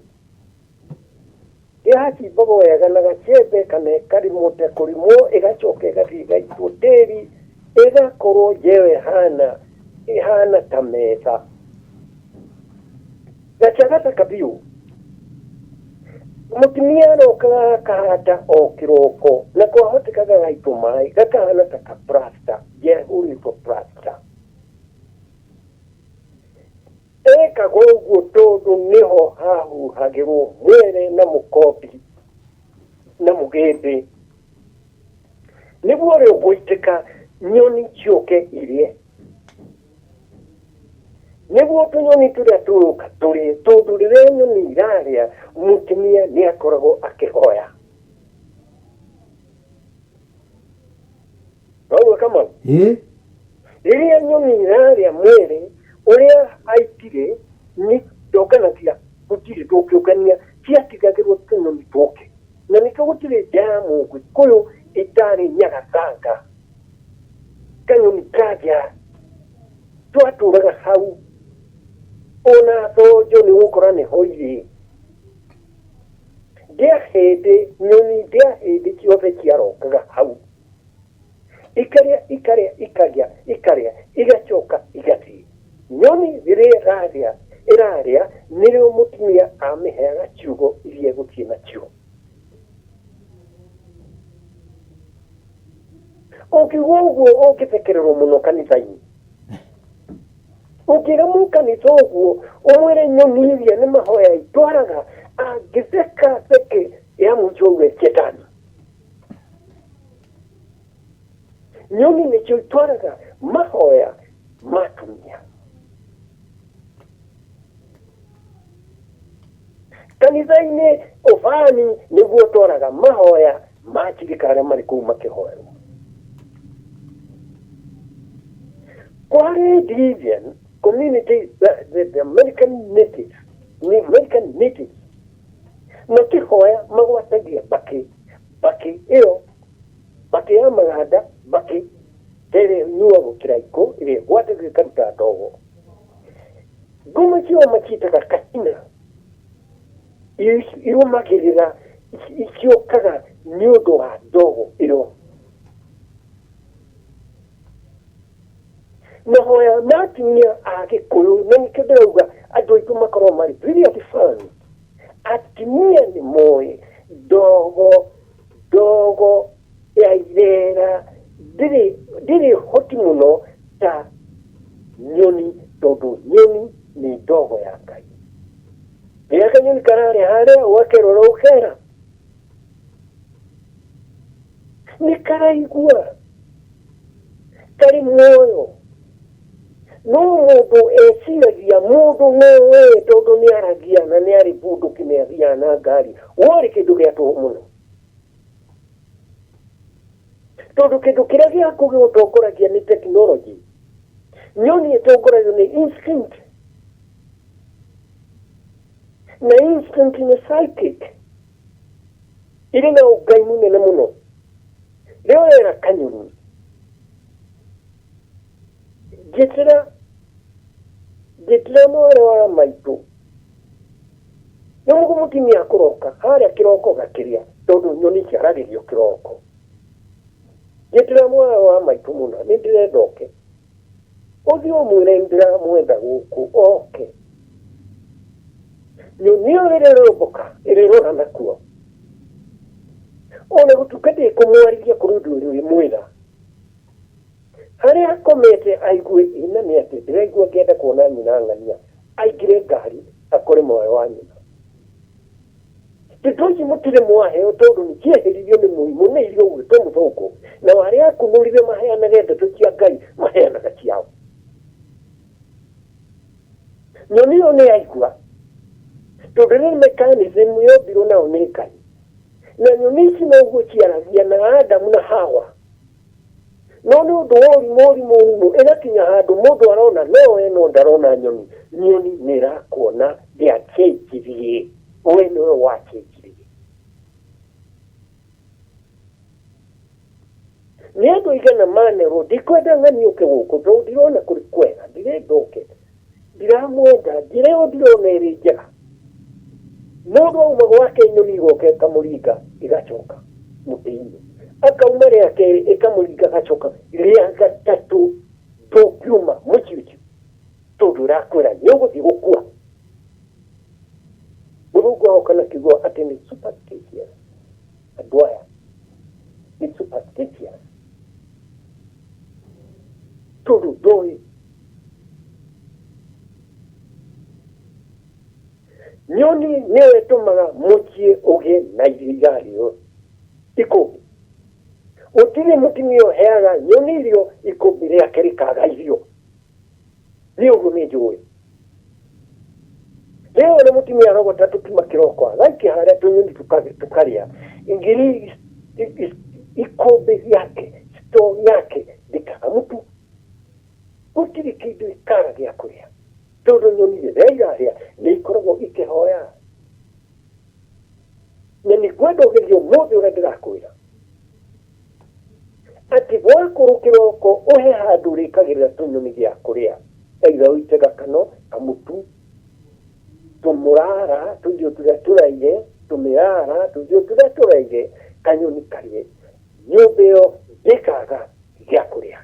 Yacimbagwo wega na gacembe kana ĩkarimwo ta kũrimwo ĩgacoka ĩgathiĩ ĩgaitwo tĩri ĩgakorwo nja ĩyo ĩhana ta metha. Gaca gathaka biũ. Mũtumia arokaga akahanda o kĩroko na kwahoteka gagaitwo maĩ gakahana ta ka plaster, nja ĩhũrĩtwo plaster. Ekagwo ũguo tondũ nĩho hahuhagĩrwo mwere na mũkombi na mũgĩmbĩ. Nĩguo ũrĩa ũgũitĩka nyoni ciũke irĩe. Nĩguo tũnyoni tũrĩa tũrũka tũrĩe tondũ rĩrĩa nyoni irarĩa mũtumia nĩ akoragwo akĩhoya. Noguo Kamau? Rĩrĩa nyoni irarĩa mwere ũrĩa aitire nĩ ndonganagia gũtirĩ ndũngĩũngania ciatigagĩrwo tũnyoni tũke. Na nĩkĩo gũtirĩ nja ya Mũgĩkũyũ ĩtarĩ nyagathanga. Kanyoni ka nja twatũraga hau ona thonjo nĩ ũgũkora nĩho irĩ. Ndĩa hĩndĩ nyoni ndĩa hĩndĩ ciothe ciarokaga hau. Ikarĩa ikarĩa ikarĩa ikarĩa igacoka igathiĩ. Nyoni rĩrĩa ĩrarĩa ĩrarĩa nĩrĩo mũtumia amĩheaga ciugo iria ĩgũthiĩ nacio. Ũngiuga ũguo ũngĩthekererwo mũno kanitha-inĩ. Ũngĩra mũkanitha ũguo ũmwĩre nyoni iria nĩ mahoya itwaraga angĩtheka theke ya mũico uge chetani. Nyoni nĩcio itwaraga mahoya ma atumia. Kanitha-inĩ ũbani nĩguo ũtwaraga mahoya ma achirika arĩa marĩ kũu makĩhoerwo. Kwarĩ Indian community, the American natives, the American natives makĩhoya magwatagia mbakĩ, mbakĩ ĩyo, mbakĩ ya maganda, mbakĩ ĩrĩa ĩnyuagwo kĩraikũ, ĩrĩa ĩgwatagio ĩkaruta ndogo. Ngoma ciao maciĩtaga katina irũmagĩrĩra iciũkaga nĩ ũndũ wa ndogo ĩyo. Mahoya ma atumia a Gĩkũyũ, na nĩkĩo ndĩrauga andũ aitũ makorwo marĩ very advanced. Atumia nĩ moĩ ndogo ndogo ya irera ndĩrĩ ndĩrĩ hoti mũno ta nyoni tondũ nyoni nĩ ndogo ya Ngai. Rĩrĩa kanyoni kararĩa harĩa ũgakerora ũkera nĩ karaigua karĩ muoyo no mũndũ eciragia mũndũ no we tondũ nĩ aragia na nĩ arĩ bunduki nĩ athiaga na ngari worĩ kĩndũ gĩa tũhũ mũno tondũ kĩndũ kĩrĩa gĩaku gĩgũtongoragia nĩ tekinoronjĩ nyoni ĩtongoragio nĩ instinct na instinct nĩ psychic irĩ na ũngai mũnene mũno rĩo wera kanyoni njĩtĩra njĩtĩra mwarĩ wa maitũ nĩ mũguo mũtumia akũroka harĩa kĩroko gakĩrĩa tondũ nyoni ciaragĩrio kĩroko njĩtĩra mwarĩ wa maitũ mũna nĩ ndĩrenda oke ũthiĩ ũmwĩre ndĩramwenda gũkũ oke nyoni ĩyo rĩrĩa ĩrũmbũka ĩrĩrora nakuo ona gũtuĩka ndĩkũmwarĩria kũrĩ ũndũ ĩrĩmwĩra harĩa akomete aigue ĩna nĩ atĩ ndĩraigua ngĩenda kuona nyina ng'ania aingĩre ngari akore mwarĩ wa nyina ndeto ici mũtirĩ mwaheo tondũ nĩ cieheririo nĩ mũrimũ nĩ irio gwĩtwo mũthũngũ na arĩa akunũrire maheanage ndeto cia Ngai maheanaga ciao nyoni ĩyo nĩ yaigua tondũ nĩ mechanism yombirwo nayo nĩ Ngai na nyoni ici noguo ciaragia na Adamu na Hawa no nĩ ũndũ wa ũrimũ ũrimũ ũrimũ ĩgakinya handũ mũndũ arona no we no ndarona nyoni nyoni nĩ ĩrakuona ndĩacenjirie we nĩwe wacenjirie nĩ andũ aigana manerwo ndikwenda ng'ani ũke gũkũ tondũ ndirona kũrĩ kwega ndirenda ũke ndiramwenda njĩra ĩyo ndirona ĩrĩ njega mũndũ auma gwake nyoni igoka ĩkamũringa ĩgacoka mũtĩ-inĩ akauma rĩa kerĩ ĩkamũringa agacoka rĩa gatatũ ndũngiuma mũciĩ ũcio tondũ ĩrakwĩra nĩ ũgũthiĩ gũkua mũthũngũ agoka na kiugo atĩ nĩ superstitious andũ aya nĩ superstitious tondũ ndoĩ nyoni nĩyo ĩtũmaga mũciĩ ũgĩe na irio irarĩo ikũmbĩ gũtirĩ mũtumia ũheaga nyoni irio ikũmbĩ rĩake rĩkaga irio niĩ ũguo nĩ njũĩ rĩu ona mũtumia arogota tũkima kĩroko agaikia harĩa tũnyoni tũkarĩa ngiri ikũmbĩ yake store yake ndĩkaga mũtu gũtirĩ kĩndũ ikaga gĩa kũrĩa tondũ nyoni rĩrĩa irarĩa nĩ ikoragwo ikĩhoya na nĩ ngwenda ũgerie ũmũthĩ ũrĩa ndĩrakwĩra atĩ gwakũrũ kĩroko ũhe handũ ũrĩkagĩrĩra tũnyoni gĩa kũrĩa either ũite gakano kamũtu tũmũrara tũirio tũrĩa tũraire tũmĩrara tũirio tũrĩa tũraire kanyoni karĩe nyũmba ĩyo ndĩkaga gĩa kũrĩa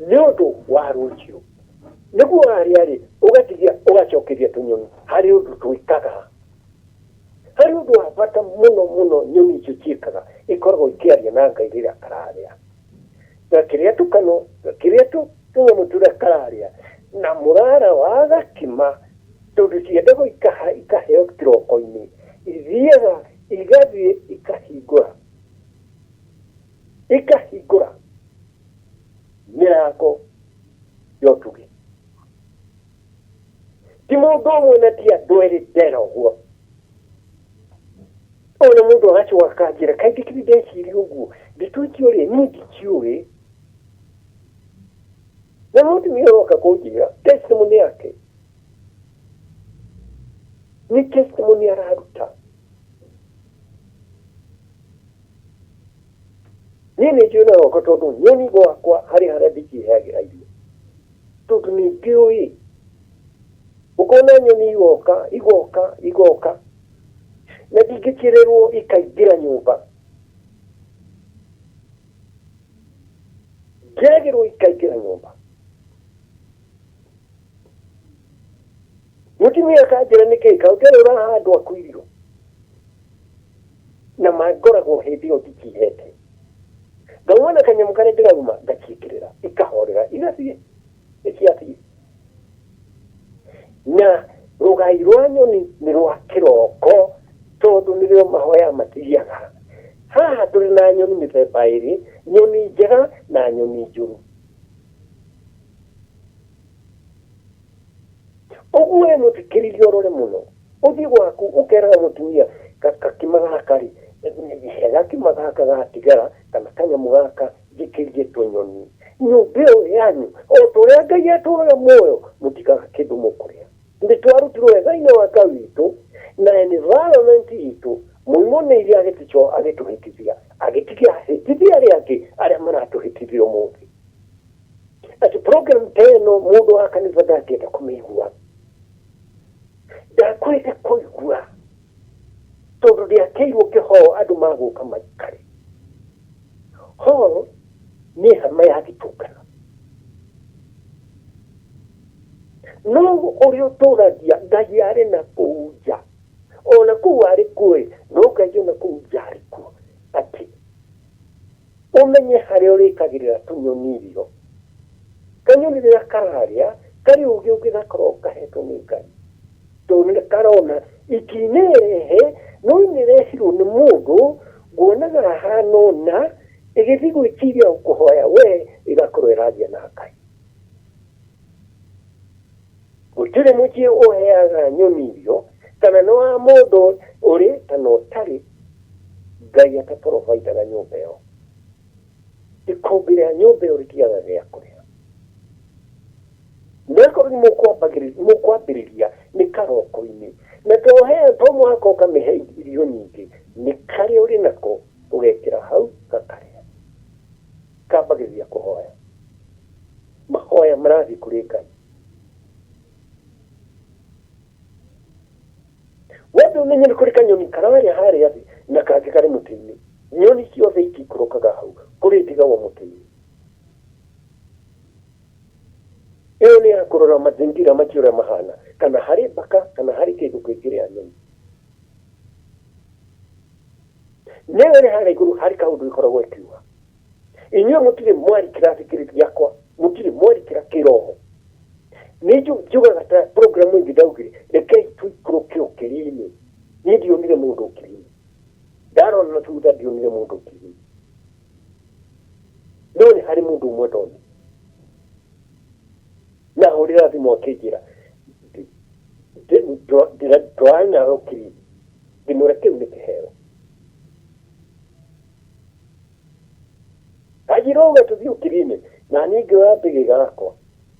nĩ ũndũ wa rũciũ nĩguo warĩa rĩ ũgatigia ũgacokeria tũnyoni harĩ ũndũ twĩkaga harĩ ũndũ wa bata mũno mũno nyoni icio ciĩkaga ikoragwo ikĩaria na Ngai rĩrĩa kararĩa gakĩrĩa tũkano gakĩrĩa tũnyamũ tũrĩa kararĩa na mũrara wa gakima tondũ ciendagwo ikaheo kĩroko-inĩ ithiaga igathiĩ ikahingũra ikahingũra mĩrango ya ũtugi ti mũndũ ũmwe na ti andũ erĩ ndera ũguo ona mũndũ agacoka akanjĩra kaĩ ndikĩrĩ ndeciria ũguo ndeto icio rĩ niĩ ndiciũĩ na mũtumia ũroka kũnjĩra testimony yake nĩ testimony araruta niĩ nĩ njũĩ na gwakwa tondũ nyoni gwakwa harĩ harĩa ndiciheagĩra irio. Tondũ nĩ ngĩũĩ ũkona nyoni igoka igoka igoka na ndingĩkĩrĩrwo ikaingĩra nyũmba ngeragĩrwo ikaingĩra nyũmba mũtumia akanjĩra nĩkĩ kaĩ ũtarĩ ũraha andũ aku irio na mangoragwo hĩndĩ ĩyo ndikihete ngauma na kanyamũ karĩa ndĩrauma ngaciĩkĩrĩra ikahorera igathiĩ nĩciathiĩ na rũgai rwa nyoni nĩ rwa kĩroko tondũ nĩrĩo mahoya mathiaga haha tũrĩ na nyoni mĩthemba ĩrĩ nyoni njega na nyoni njũru ũguo we mũthikĩrĩria ũrore mũno ũthiĩ gwaku ũkeraga mũtumia gakima gaka rĩ he gakima gaka gatigara kana kanyamũ gaka njikĩrie tũnyoni nyũmba ĩyo yanyu o ta ũrĩa Ngai atũraga muoyo mũtikaga kĩndũ mũkũrĩa nĩ twarutirwo wega-inĩ wa Ngai witũ na environment itũ mũimũ nĩ iria agĩtũco agĩtũhĩtithia agĩtigia ahĩtithia arĩa angĩ arĩa maratũhĩtithia ũmũthĩ atĩ program ta ĩno mũndũ wa kanitha ndangĩenda kũmĩigua ndakwenda kũigua tondũ ndĩakĩirwo kĩhoo andũ magũka maikare hall nĩ hama ya gĩtũngano no ũrĩa ũtũragia Ngai arĩ na kũu nja ona kũu arĩ kuo ĩ no Ngai ona kũu nja arĩ kuo atĩ ũmenye harĩa ũrĩkagĩrĩra tũnyoni irio kanyoni rĩrĩa kararĩa karĩ ũgĩ ũngĩ gakoragwo kahetwo nĩ Ngai tondũ nĩ karona itinĩrehe no inĩrehirwo nĩ mũndũ nguonaga hana ũna ĩgĩthiĩ gwĩciria kũhoya we ĩgakorwo ĩraria na Ngai gũtirĩ mũciĩ ũheaga nyoni irio kana nĩ wa mũndũ ũrĩ kana ũtarĩ Ngai ataporovaindaga nyũmba ĩyo ikũmbĩ rĩa nyũmba ĩyo rĩtiagaga gĩa kũrĩa nakorwo nĩ mũkwambĩrĩria nĩ karoko-inĩ na to to mũhaka ũkamĩhe irio nyingĩ nĩ karĩa ũrĩ nako ũgekĩra hau gakarĩa kambagĩrĩria kũhoya mahoya marathiĩ kũrĩ Ngai wambe ũmenye nĩ kũrĩ kanyoni kararĩa harĩa thĩ na kangĩ karĩ mũtĩ-inĩ nyoni ciothe itikũrũkaga hau kũrĩ ĩtigagwo mũtĩ-inĩ ĩyo nĩ ya kũrora mazingira macio ũrĩa mahana kana harĩ mbaka kana harĩ kĩndũ kĩngĩrĩa nyoni nĩyo ĩrĩ harĩa igũrũ harĩ kaũndũ ĩkoragwo ĩkiuga inyuĩ mũtirĩ mwarikĩra thikĩrĩria gĩakwa mũtirĩ mwarikĩra kĩroho nĩ njugaga ta programu ĩngĩ ndaugire rekei tũikũrũke ũkiri-inĩ niĩ ndionire mũndũ ũkiri-inĩ ndarora na thutha ndionire mũndũ ũkiri-inĩ no nĩ harĩ mũndũ ũmwe ndonire na hũrĩra thimũ akĩnjĩra ndwarĩ nawe ũkiri-inĩ ngĩmwĩra kĩu nĩ kĩheo anjĩra uga tũthiĩ ũkiri-inĩ na niĩ ngĩoya mbĩgĩ gakwa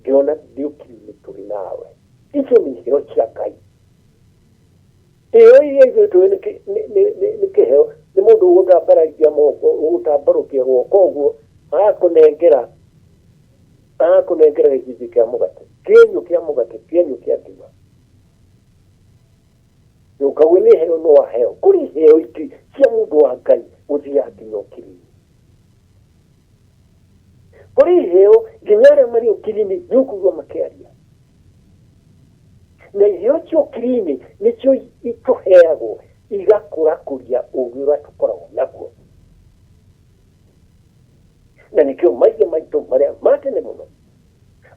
ngĩona ndĩ ũkiri-inĩ tũrĩ nawe icio nĩ iheo cia Ngai ĩyo iria ithuĩ tũĩ nĩ kĩheo nĩ mũndũ ũgũtambararia moko ũgũtambarũkia guoko ũguo agakũnengera agakũnengera gĩcunjĩ kĩa mũgate kĩenyũ kĩa mũgate kĩenyũ kĩa ngima Ndũkague nĩ heo no waheo. Kũrĩ iheo ingĩ cia mũndũ wa Ngai gũthiaga nginya ũkiri-inĩ. Kũrĩ iheo nginya arĩa marĩ ũkiri-inĩ nĩ ũkũigua makĩaria. Na iheo cia ũkiri-inĩ nĩcio itũheagwo igakũrakũria ũgĩ ũrĩa tũkoragwo naguo. Na nĩkĩo maithe maitũ marĩa ma tene mũno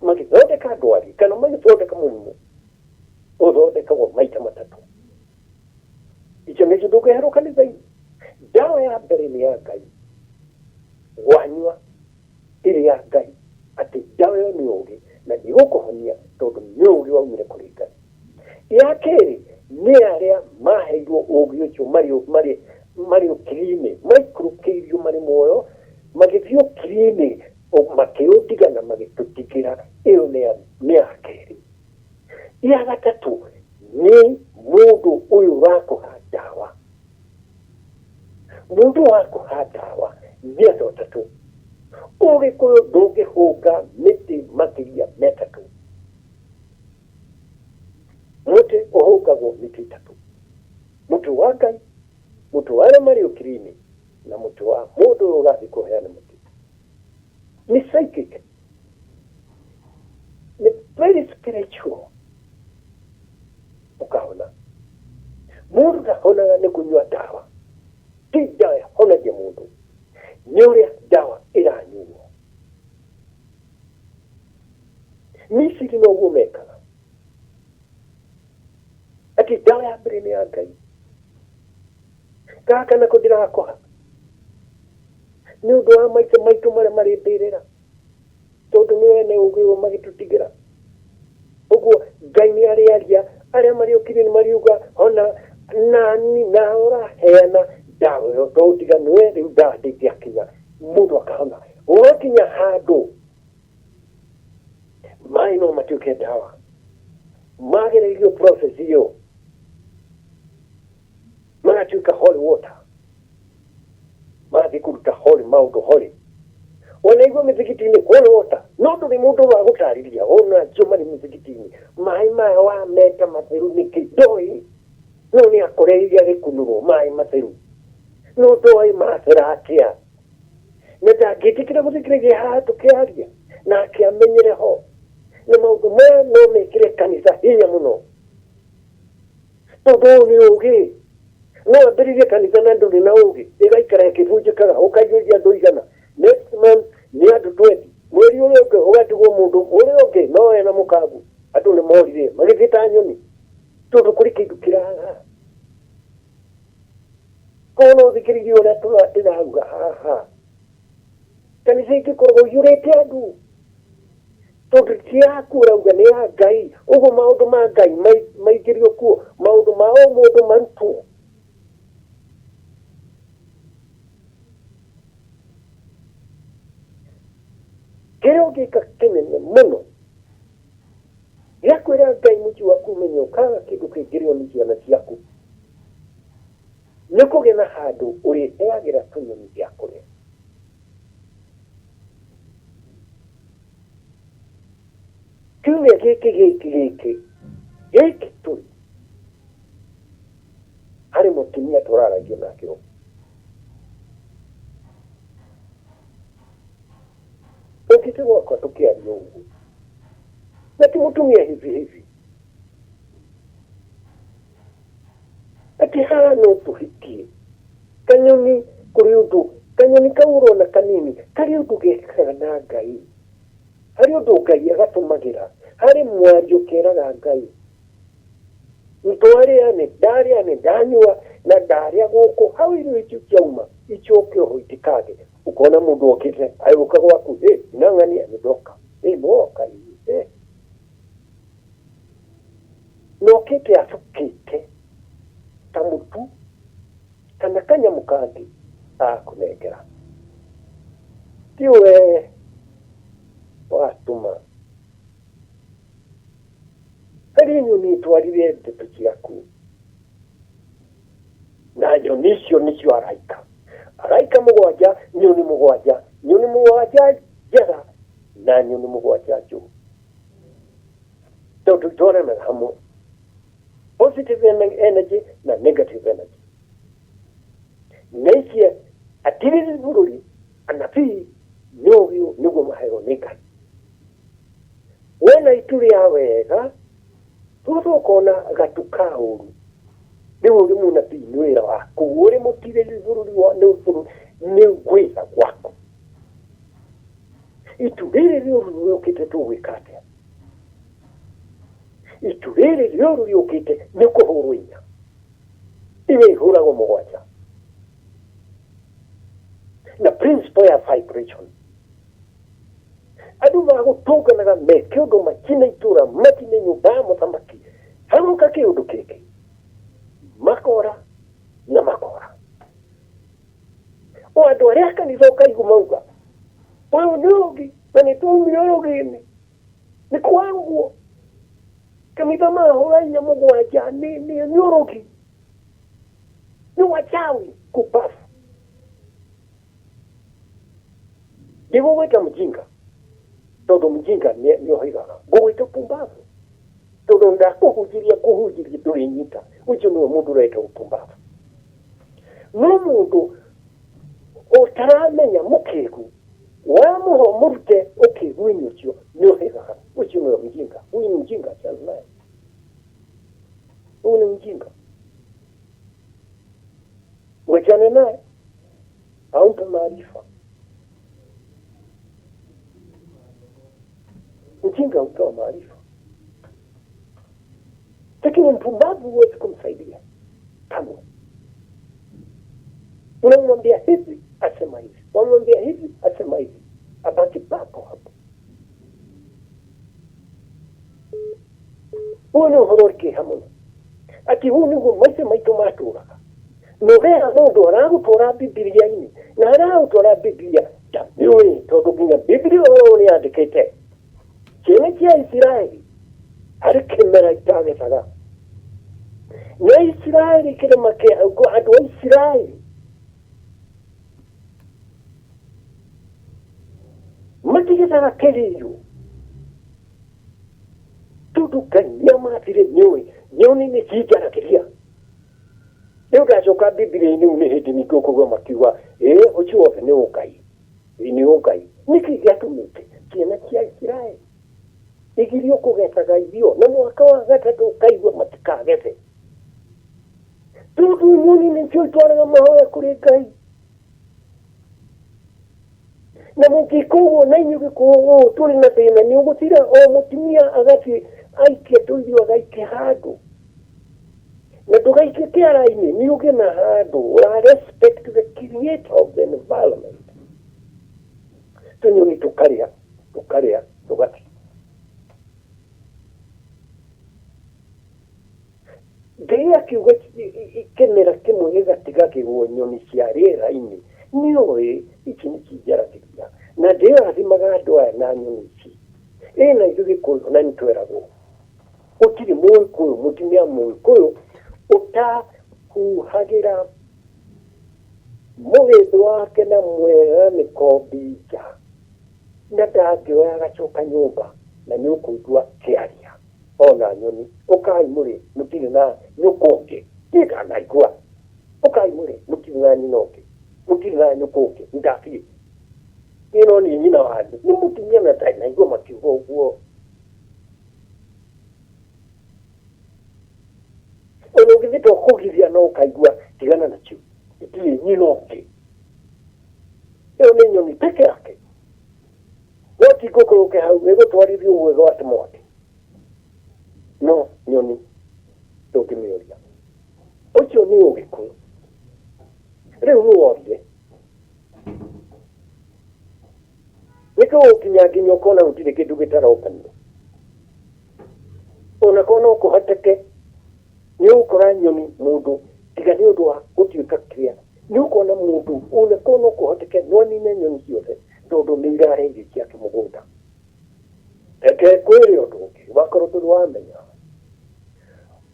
magĩthondeka ndwari kana magĩthondeka mũrimũ ũthondekagwo maita matatũ icio nĩcio ndũngĩherwo kanitha-inĩ ndawa ya mbere nĩ ya Ngai wanyua ĩrĩ ya Ngai atĩ ndawa ĩyo nĩ ũgĩ na nĩ ĩgũkũhonia tondũ nĩ ũgĩ waumire kũrĩ Ngai ya kerĩ nĩ arĩa maheirwo ũgĩ ũcio marĩ marĩ marĩ ũkiri-inĩ maikũrũkĩirio marĩ muoyo magĩthiĩ ũkiri-inĩ makĩũtiga na magĩtũtigĩra ĩyo nĩ ya kerĩ Ya gatatũ nĩ mũndũ ũyũ ũrakũha ndawa. Mũndũ wa kũha ndawa nĩ andũ atatũ. Ũgĩkũyũ ndũngĩhũnga mĩtĩ makĩria metatũ. Mũtĩ ũhũngagwo mĩtĩ ĩtatũ, mũtĩ wa Ngai, mũtĩ wa arĩa marĩ ũkiri-inĩ, na mũtĩ wa mũndũ ũyũ ũrathiĩ kũheana mũtĩ. Nĩ psychic, nĩ very spiritual. Ũkahona. Mũndũ ndahonaga nĩ kũnyua ndawa, ti ndawa ĩhonagia mũndũ, nĩ ũrĩa ndawa ĩranyuo. Misiri noguo mekaga, atĩ ndawa ya mbere nĩ ya Ngai, gaka nako ndĩrakũha nĩ ũndũ wa maithe maitũ marĩa marĩ mbĩrĩra, tondũ nĩ ene ũgĩ ũyũ magĩtũtigĩra. Ũguo Ngai nĩ arĩaria, arĩa marĩũkire nĩ mariuga ona nani na ũraheana ndawa ĩyo, tondũ tiga nĩwe rĩu ndawa ndĩngĩakinya, mũndũ akahona. Wakinya handũ maĩ no matuĩke ndawa, magereirio process ĩyo magatuĩka holy water, magathiĩ kũruta holy maũndũ holy. Wanaigua mĩthigiti-inĩ holy water, no ndũrĩ mũndũ ũragũtarĩria ona acio marĩ mĩthigiti-inĩ maĩ maya wameta matheru nĩkĩ? Ndoĩ, no nĩ akoreire agĩkunũrwo maĩ matheru, no ndoĩ mathera atĩa, na ndangĩtĩkĩra gũthikĩrĩria haha tũkĩaria nake amenyere ho. Na maũndũ maya no mekĩre kanitha hinya mũno, tondũ ũyũ nĩ ũgĩ. No ambĩrĩrie kanitha na ndũrĩ na ũgĩ, ĩgaikara ĩkĩbunjĩkaga, ũkaiyũria andũ igana, next month nĩ andũ 20, mweri ũrĩa ũngĩ ũgatigwo mũndũ ũrĩa ũngĩ no ena mũkangu. Andũ nĩ morire magĩthiĩ ta nyoni, tondũ kũrĩ kĩndũ kĩraga. Koguo no ũthikĩrĩrie ũrĩa ndĩrauga haha, kanitha ingĩkoragwo iyũrĩte andũ, tondũ ti yaku ũrauga nĩ ya Ngai. Ũguo maũndũ ma Ngai maingĩrio kuo, maũndũ ma o mũndũ marutwo. Kĩrĩa ũngĩka kĩnene mũno gĩa kwĩra Ngai mũciĩ waku ũmenye ũkaga kĩndũ kĩngĩrĩo nĩ ciana ciaku, nĩ kũgĩa na handũ ũrĩheagĩra tũnyoni gĩa kũrĩa. Kiumia gĩkĩ gĩkĩ gĩkĩ gĩkĩ tũrĩ harĩ mũtumia tũraragia nake ũũ ũkĩte gwakwa tũkĩaria ũguo, na ti mũtumia hivi hivi, atĩ haha no tũhikie kanyoni. Kũrĩ ũndũ kanyoni kau ũrona kanini karĩ ũndũ gekaga na Ngai, harĩ ũndũ Ngai agatũmagĩra, harĩ mwario keraga Ngai, ntwarĩa nĩ ndarĩa nĩ ndanyua na ndarĩa gũkũ hau irio icio ciauma icoke oho itikage. Ũkona mũndũ okĩte agĩũka gwaku, ĩ inang'ania nĩ ndoka, ĩ nĩwoka, ĩ na okĩte acũkĩte ta mũtu kana kanyamũ kangĩ agakũnengera, ti we watũma. Harĩ nyoni ĩtwarire ndeto ciaku, na nyoni icio nĩcio araika, araika mũgwanja, nyoni mũgwanja, nyoni mũgwanja njega na nyoni mũgwanja njũru, tondũ itwaranaga hamwe, positive energy na negative energy. Na ici atirĩrĩri bũrũri, anabii nĩ ũgĩ nĩguo maheo nĩ Ngai. Wona itu rĩa wega, thutha ũkona gatu ka ũru. Rĩu ũrĩ mũnabii nĩ wĩra waku, ũrĩ mũtirĩrĩri bũrũri wa nĩ bũrũri nĩ wĩra gwaku. Itu rĩrĩ rĩũru rĩũkĩte tũgwĩka atĩa? Itu rĩrĩ rĩũru rĩũkĩte nĩ kũhũrwo inya. Inya ihũragwo mũgwanja. Na principle ya vibration. Andũ magũtũnganaga meke ũndũ, makine itũra, makine nyũmba ya mũthamaki, hagoka kĩũndũ kĩngĩ makora na makora. O andũ arĩa a kanitha ũkaigua mauga ũyũ nĩ ũrogi na nĩ twaumire ũrogi-inĩ, nĩ kwarogwo kanitha mahũra inya mũgwanja, nĩ ũrogi, nĩ wachawi kubafu. Ndigũgwĩta mjinga tondũ mjinga nĩ ohigaga, ngũgwĩta pumbavu tondũ Tondũ ndakũhunjĩria kũhunjĩria ndũrĩnyita. Ũcio nĩwe mũndũ ũreta upumbavu. No mũndũ ũtaramenya mũkĩgu, wamũhe mũrute ũkĩgu-inĩ ũcio nĩ ũhĩgaga. Ũcio nĩwe mjinga. Huyu ni mjinga, achana naye. Huyu ni mjinga. Wachane naye. Aumpe maarifa. Mjinga hupewa maarifa, lakini mpumbavu huwezi kumsaidia kamwe. Unamwambia hivi asema hivi, wamwambia hivi asema hivi, abaki papo hapo. Ũyũ nĩ ũhoro ũrĩ kĩeha mũno, atĩ ũũ nĩguo maithe maitũ matũraga. Na ũrera mũndũ aragũtwara Bibilia-inĩ, na aragũtwara Bibilia ndamĩũĩ, tondũ nginya Bibilia ũhoro ũyũ nĩyandĩkĩte ciana cia Isiraeli harĩ kĩmera itagethaga. Na Isiraeli kĩrĩma kĩa andũ a Isiraeli matigethaga kĩrĩo tondũ Ngai nĩamathire nĩũĩ nyoni nĩ cinjaragĩria. Rĩu ndacoka Bibilia-inĩ rĩu nĩ hĩndĩ ningĩ ũkũigua makiuga ĩĩ ũcio wothe nĩ ũngai, ĩĩ nĩ ũngai. Nĩkĩ gĩatũmĩte ciana cia Isiraeli igirio kũgethaga irio na mwaka wa gatatũ ũkaigua matikagethe? Tondũ nyoni nĩcio itwaraga mahoya kũrĩ Ngai. Na mũngĩka ũguo na inyuĩ gĩkũyũ ũũ tũrĩ na thĩna nĩ ũgũthira o mũtumia agathiĩ aikia tũirio agaikia handũ na ndũgaikie kĩara-inĩ nĩ ũgĩe na handũ ũra respect the creator of the environment tũnyoni tũkarĩa tũkarĩa tũgathiĩ Ngai akiuga kĩmera kĩmwe gĩgatigagĩrwo nyoni cia rĩera-inĩ, nĩoĩ ici nĩ cinjaragĩria, na ndĩrathimaga andũ aya na nyoni ici. Ĩ na ithuĩ Gĩkũyũ na nĩtweragwo gũtirĩ Mũgĩkũyũ, mũtumia Mũgĩkũyũ ũtahuhagĩra mũgĩmbĩ wake na mwega mĩkombi nja, na ndangĩoya agacoka nyũmba, na nĩũkũigua akĩaria. Ona nyoni, ũkai mũrĩ, mũtirĩ na nyũkwa ũngĩ. Niĩ ndanaigua. Ũkai mũrĩ, mũtirĩ na nyina ũngĩ. Mũtirĩ na nyũkwa ũngĩ. Ndathiĩ. Niĩ no niĩ nyina wanyu. Nĩ mũtumia na ndanaigua makiuga ũguo. Ona ũngĩthiĩ to kũgiria no ũkaigua tigana nakĩo. Itirĩ nyina ũngĩ. Ĩyo nĩ nyoni peke yake. No ti ngũkũ yũke hau ĩgũtwarithia ũguo ĩgwate mwaki. No nyoni ndũngĩmĩũria. Ũcio nĩ ũgĩkũyũ. Rĩu nĩ worire. Nĩkĩo ũkinya nginya ũkona gũtirĩ kĩndũ gĩtarokanio. Ona korwo no kũhoteke nĩ ũgũkora nyoni mũndũ tiga nĩ ũndũ wa gũtuĩka kĩrĩa nĩ ũkona mũndũ ona korwo no kũhoteke no anine nyoni ciothe tondũ nĩ irarĩa irio ciake mũgũnda. Reke ngwĩre ũndũ ũngĩ wakorwo ndũrĩ wamenya.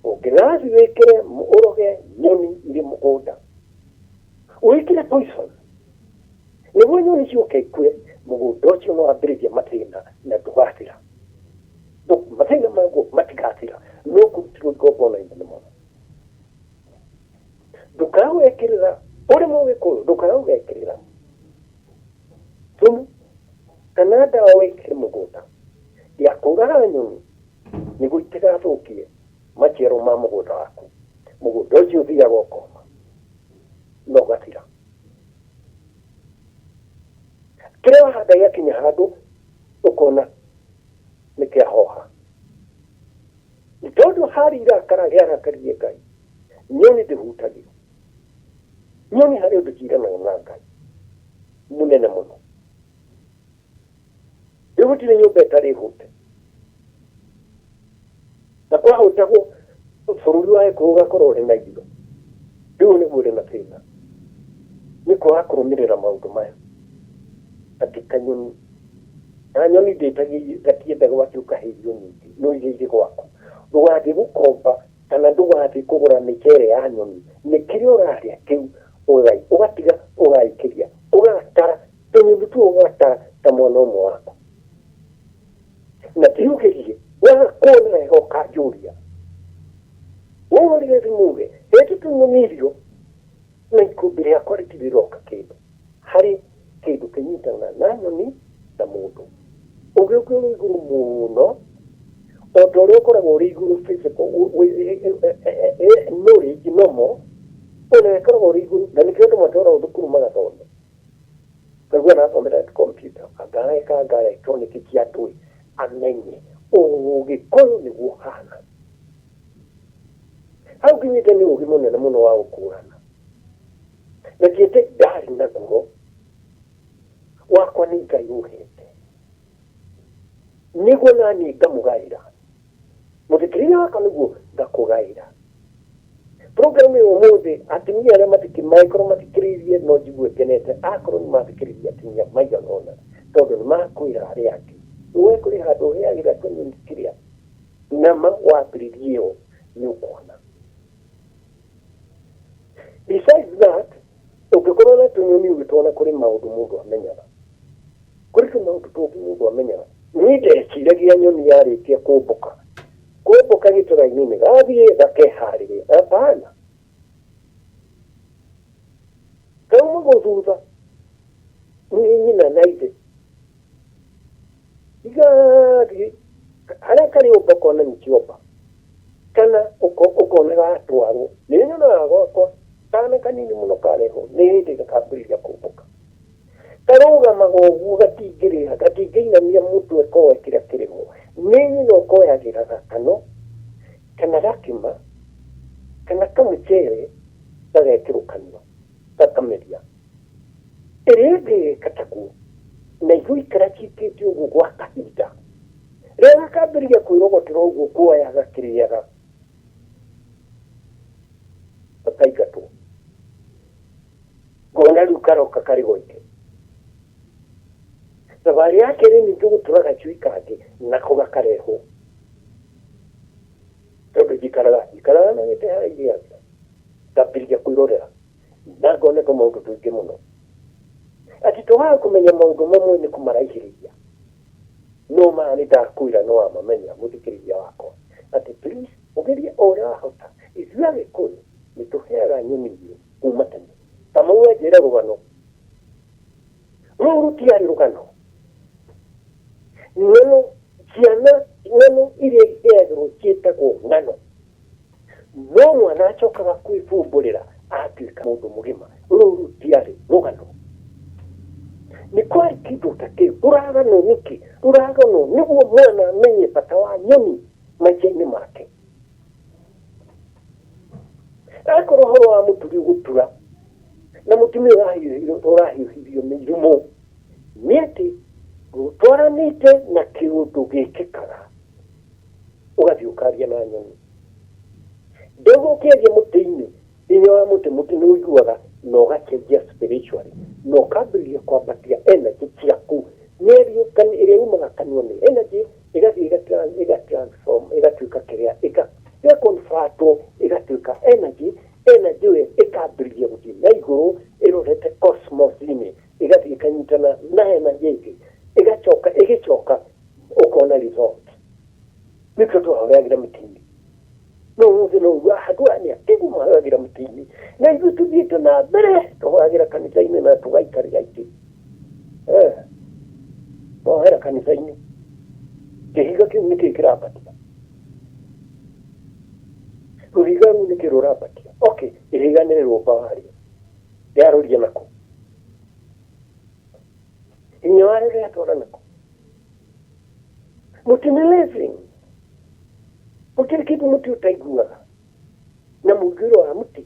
Ũngĩrathiĩ wĩkĩre ũroge nyoni irĩ mũgũnda wĩkĩre poison nĩguo nyoni ciũke ikue, mũgũnda ũcio no wambĩrĩrie mathĩna na ndũgathira. Mathĩna maguo matigathira no kũrutirwo igongona inene mũno. Ndũkae ũgekĩrĩra ũrĩ mũgĩkũyũ, ndũkae ũgekĩrĩra thumu kana ndawa wĩkĩre mũgũnda ya kũraga nyoni nĩguo itigathũkie maciaro ma mũgũnda waku. Mũgũnda ũcio ũthiaga ũkoma na ũgathira. Kĩrĩa wahanda gĩakinya handũ ũkona nĩ kĩahoha. Nĩ tondũ harĩ irakara rĩarakaririe Ngai, nyoni ndĩhutagio. Nyoni harĩ ũndũ ciranaga na Ngai mũnene mũno. Rĩu gũtirĩ nyũmba ĩtarĩ hũte. Na kwahũtagwo bũrũri wa Gĩkũyũ ũgakorwo ũrĩ na irio. Rĩu nĩguo ũrĩ na thĩna. Nĩ kwaga kũrũmĩrĩra maũndũ maya. Atĩ kanyoni, na nyoni ndĩtagia gatiendaga atĩ ũkahe irio nyingĩ, no iria irĩ gwaku. Ndũgathiĩ gũkomba kana ndũgathiĩ kũgũra mĩcere ya nyoni, nĩ kĩrĩa ũrarĩa kĩu ũgatiga ũgaikĩria, ũgatara tũnyoni tũu ũgatara ta mwana ũmwe waku. Na ti ũgerie, Ũngĩaga kuona wega ũkanjũria. Ũhũrĩre thimũ uge, hete tũnyoni irio na ikũmbĩ rĩakwa rĩtirĩ rĩroka kĩndũ. Harĩ kĩndũ kĩnyitanaga na nyoni na mũndũ. Ũgĩ ũngĩ ũrĩ igũrũ mũno, o ta ũrĩa ũkoragwo ũrĩ igũrũ physical, knowledge normal, ona ĩkoragwo ũrĩ igũrũ, na nĩkĩo andũ matwaragwo thukuru magathome. Ngaigua arathomera computer, anga areka anga electronic cia andũ ĩ, amenye Ũgĩkũyũ nĩguo ũhana. Hau nginyĩte nĩ ũgĩ mũnene mũno wa gũkũrana. Na ti atĩ ndarĩ naguo, wakwa nĩ Ngai ũhete. Nĩguo naniĩ ngamũgaĩra. Mũthikĩrĩria wakwa nĩguo ngakũgaĩra. Program ĩyo ũmũthĩ atumia arĩa mathikĩ mangĩkorwo mathikĩrĩirie no njigue ngenete akorwo nĩ mathikĩrĩirie atumia maigana ũna tondũ nĩ makwĩra arĩa angĩ we kũrĩ handũ ũheagĩra tũnyoni kĩrĩa nama wambĩrĩria ĩyo nĩ ũkuona. Besides that, ũngĩkorwo na tũnyoni ũgĩtwona kũrĩ maũndũ mũndũ amenyaga. Kũrĩ tũmaũndũ tũngĩ mũndũ amenyaga. Niĩ ndeciragia nyoni yarĩkia kũmbũka Kũmbũka gĩtũra-inĩ gathiĩ gakeharĩria. Hapana. Kaumagwo thutha nĩ nyina na ithe. Igathiĩ harĩa karĩũmba ũkona nĩ kĩomba kana ũkona gatwarwo. Nĩ nyonaga gwakwa kana kanini mũno karehwo nĩ hĩndĩ gakambĩrĩria kũmbũka. Karũgamaga ũguo gatingĩrĩa, gatingĩinamia mũtwe koe kĩrĩa kĩrĩ ho. Nĩ nyina ũkoyagĩra gakano, kana gakima, kana kamũcere gagekĩrwo kanua, gakameria. Ĩrĩa ĩngĩ ĩgeka taguo, na igũikara ciĩkĩte ũguo gwa kahinda. Rĩrĩa gakambĩrĩria kwĩrogotera ũguo kuoya gakĩrĩaga, gakaingatwo. Ngona rĩu karoka karĩ goike. Thabarĩ ya kerĩ ningĩ gũtura gacui kangĩ nako gakarehwo. Tondũ njikaraga njikaraga na gĩtĩ harĩa irĩagĩra. Ngambĩrĩria kwĩrorera na ngona tũmaũndũ tũingĩ mũno. Atĩ twaga kũmenya maũndũ mamwe nĩ kũmaraihĩrĩria. No maya nĩ ndakwĩra nĩ wamamenya mũthikĩrĩria wakwa. Atĩ please ũgerie o ũrĩa wahota. Ithuĩ Agĩkũyũ nĩ tũheaga nyoni irio. kuma tene. Kamau anjĩra rũgano. Rũu rũtiarĩ rũgano. Ng'ano, ciana, ng'ano iria iheagĩrwo ciĩtagwo ng'ano. No mwana acokaga kwĩbumbũrĩra atuĩka mũndũ mũgima. Rũu rũtiarĩ rũgano. Nĩ kwarĩ kĩndũ ta kĩu. Rũraganwo nĩkĩ? Rũraganwo nĩguo mwana amenye bata wa nyoni maica-inĩ make. Akorwo ũhoro wa mũturi gũtura na mũtumia ũrahiũhithio nĩ irumo nĩ atĩ rũtwaranĩte na kĩũndũ gĩkĩkaga ũgathiĩ ũkaria na nyoni. Ndauga ũkĩaria mũtĩ-inĩ, hinya wa mũtĩ, mũtĩ nĩ ũiguaga na ũgacenjia spiritually na ũkambĩrĩria kwambatia energy ciaku. Mĩario ĩrĩa yumaga kanua nĩ energy ĩgathiĩ ĩga transform ĩgatuĩka kĩrĩa ĩka ĩga convertwo ĩgatuĩka energy energy ĩyo ĩkambĩrĩria gũthiĩ na igũrũ ĩrorete cosmos-inĩ ĩgathiĩ ĩkanyitana na energy ĩngĩ ĩgacoka ĩgĩcoka ũkona result nĩkĩo tũhoyagĩra mĩtĩ-inĩ no ũmũthĩ no uga andũ aya nĩ akĩgu mahoyagĩra mĩtĩ-inĩ na ithuĩ tũthiĩte na mbere tũhoyagĩra kanitha-inĩ na tũgaikarĩra itĩ Eh, mahoera kanitha-inĩ kĩhiga kĩu nĩkĩ kĩrambatia rũhiga rũu nĩkĩ rũrambatia okay ihiga nĩ rĩrũmba warĩo rĩarũria nakũ hinya warĩo rĩatwara nakũ mũtĩ nĩ living gũtirĩ kĩndũ mũtĩ ũtaiguaga na mũiguĩro wa mũtĩ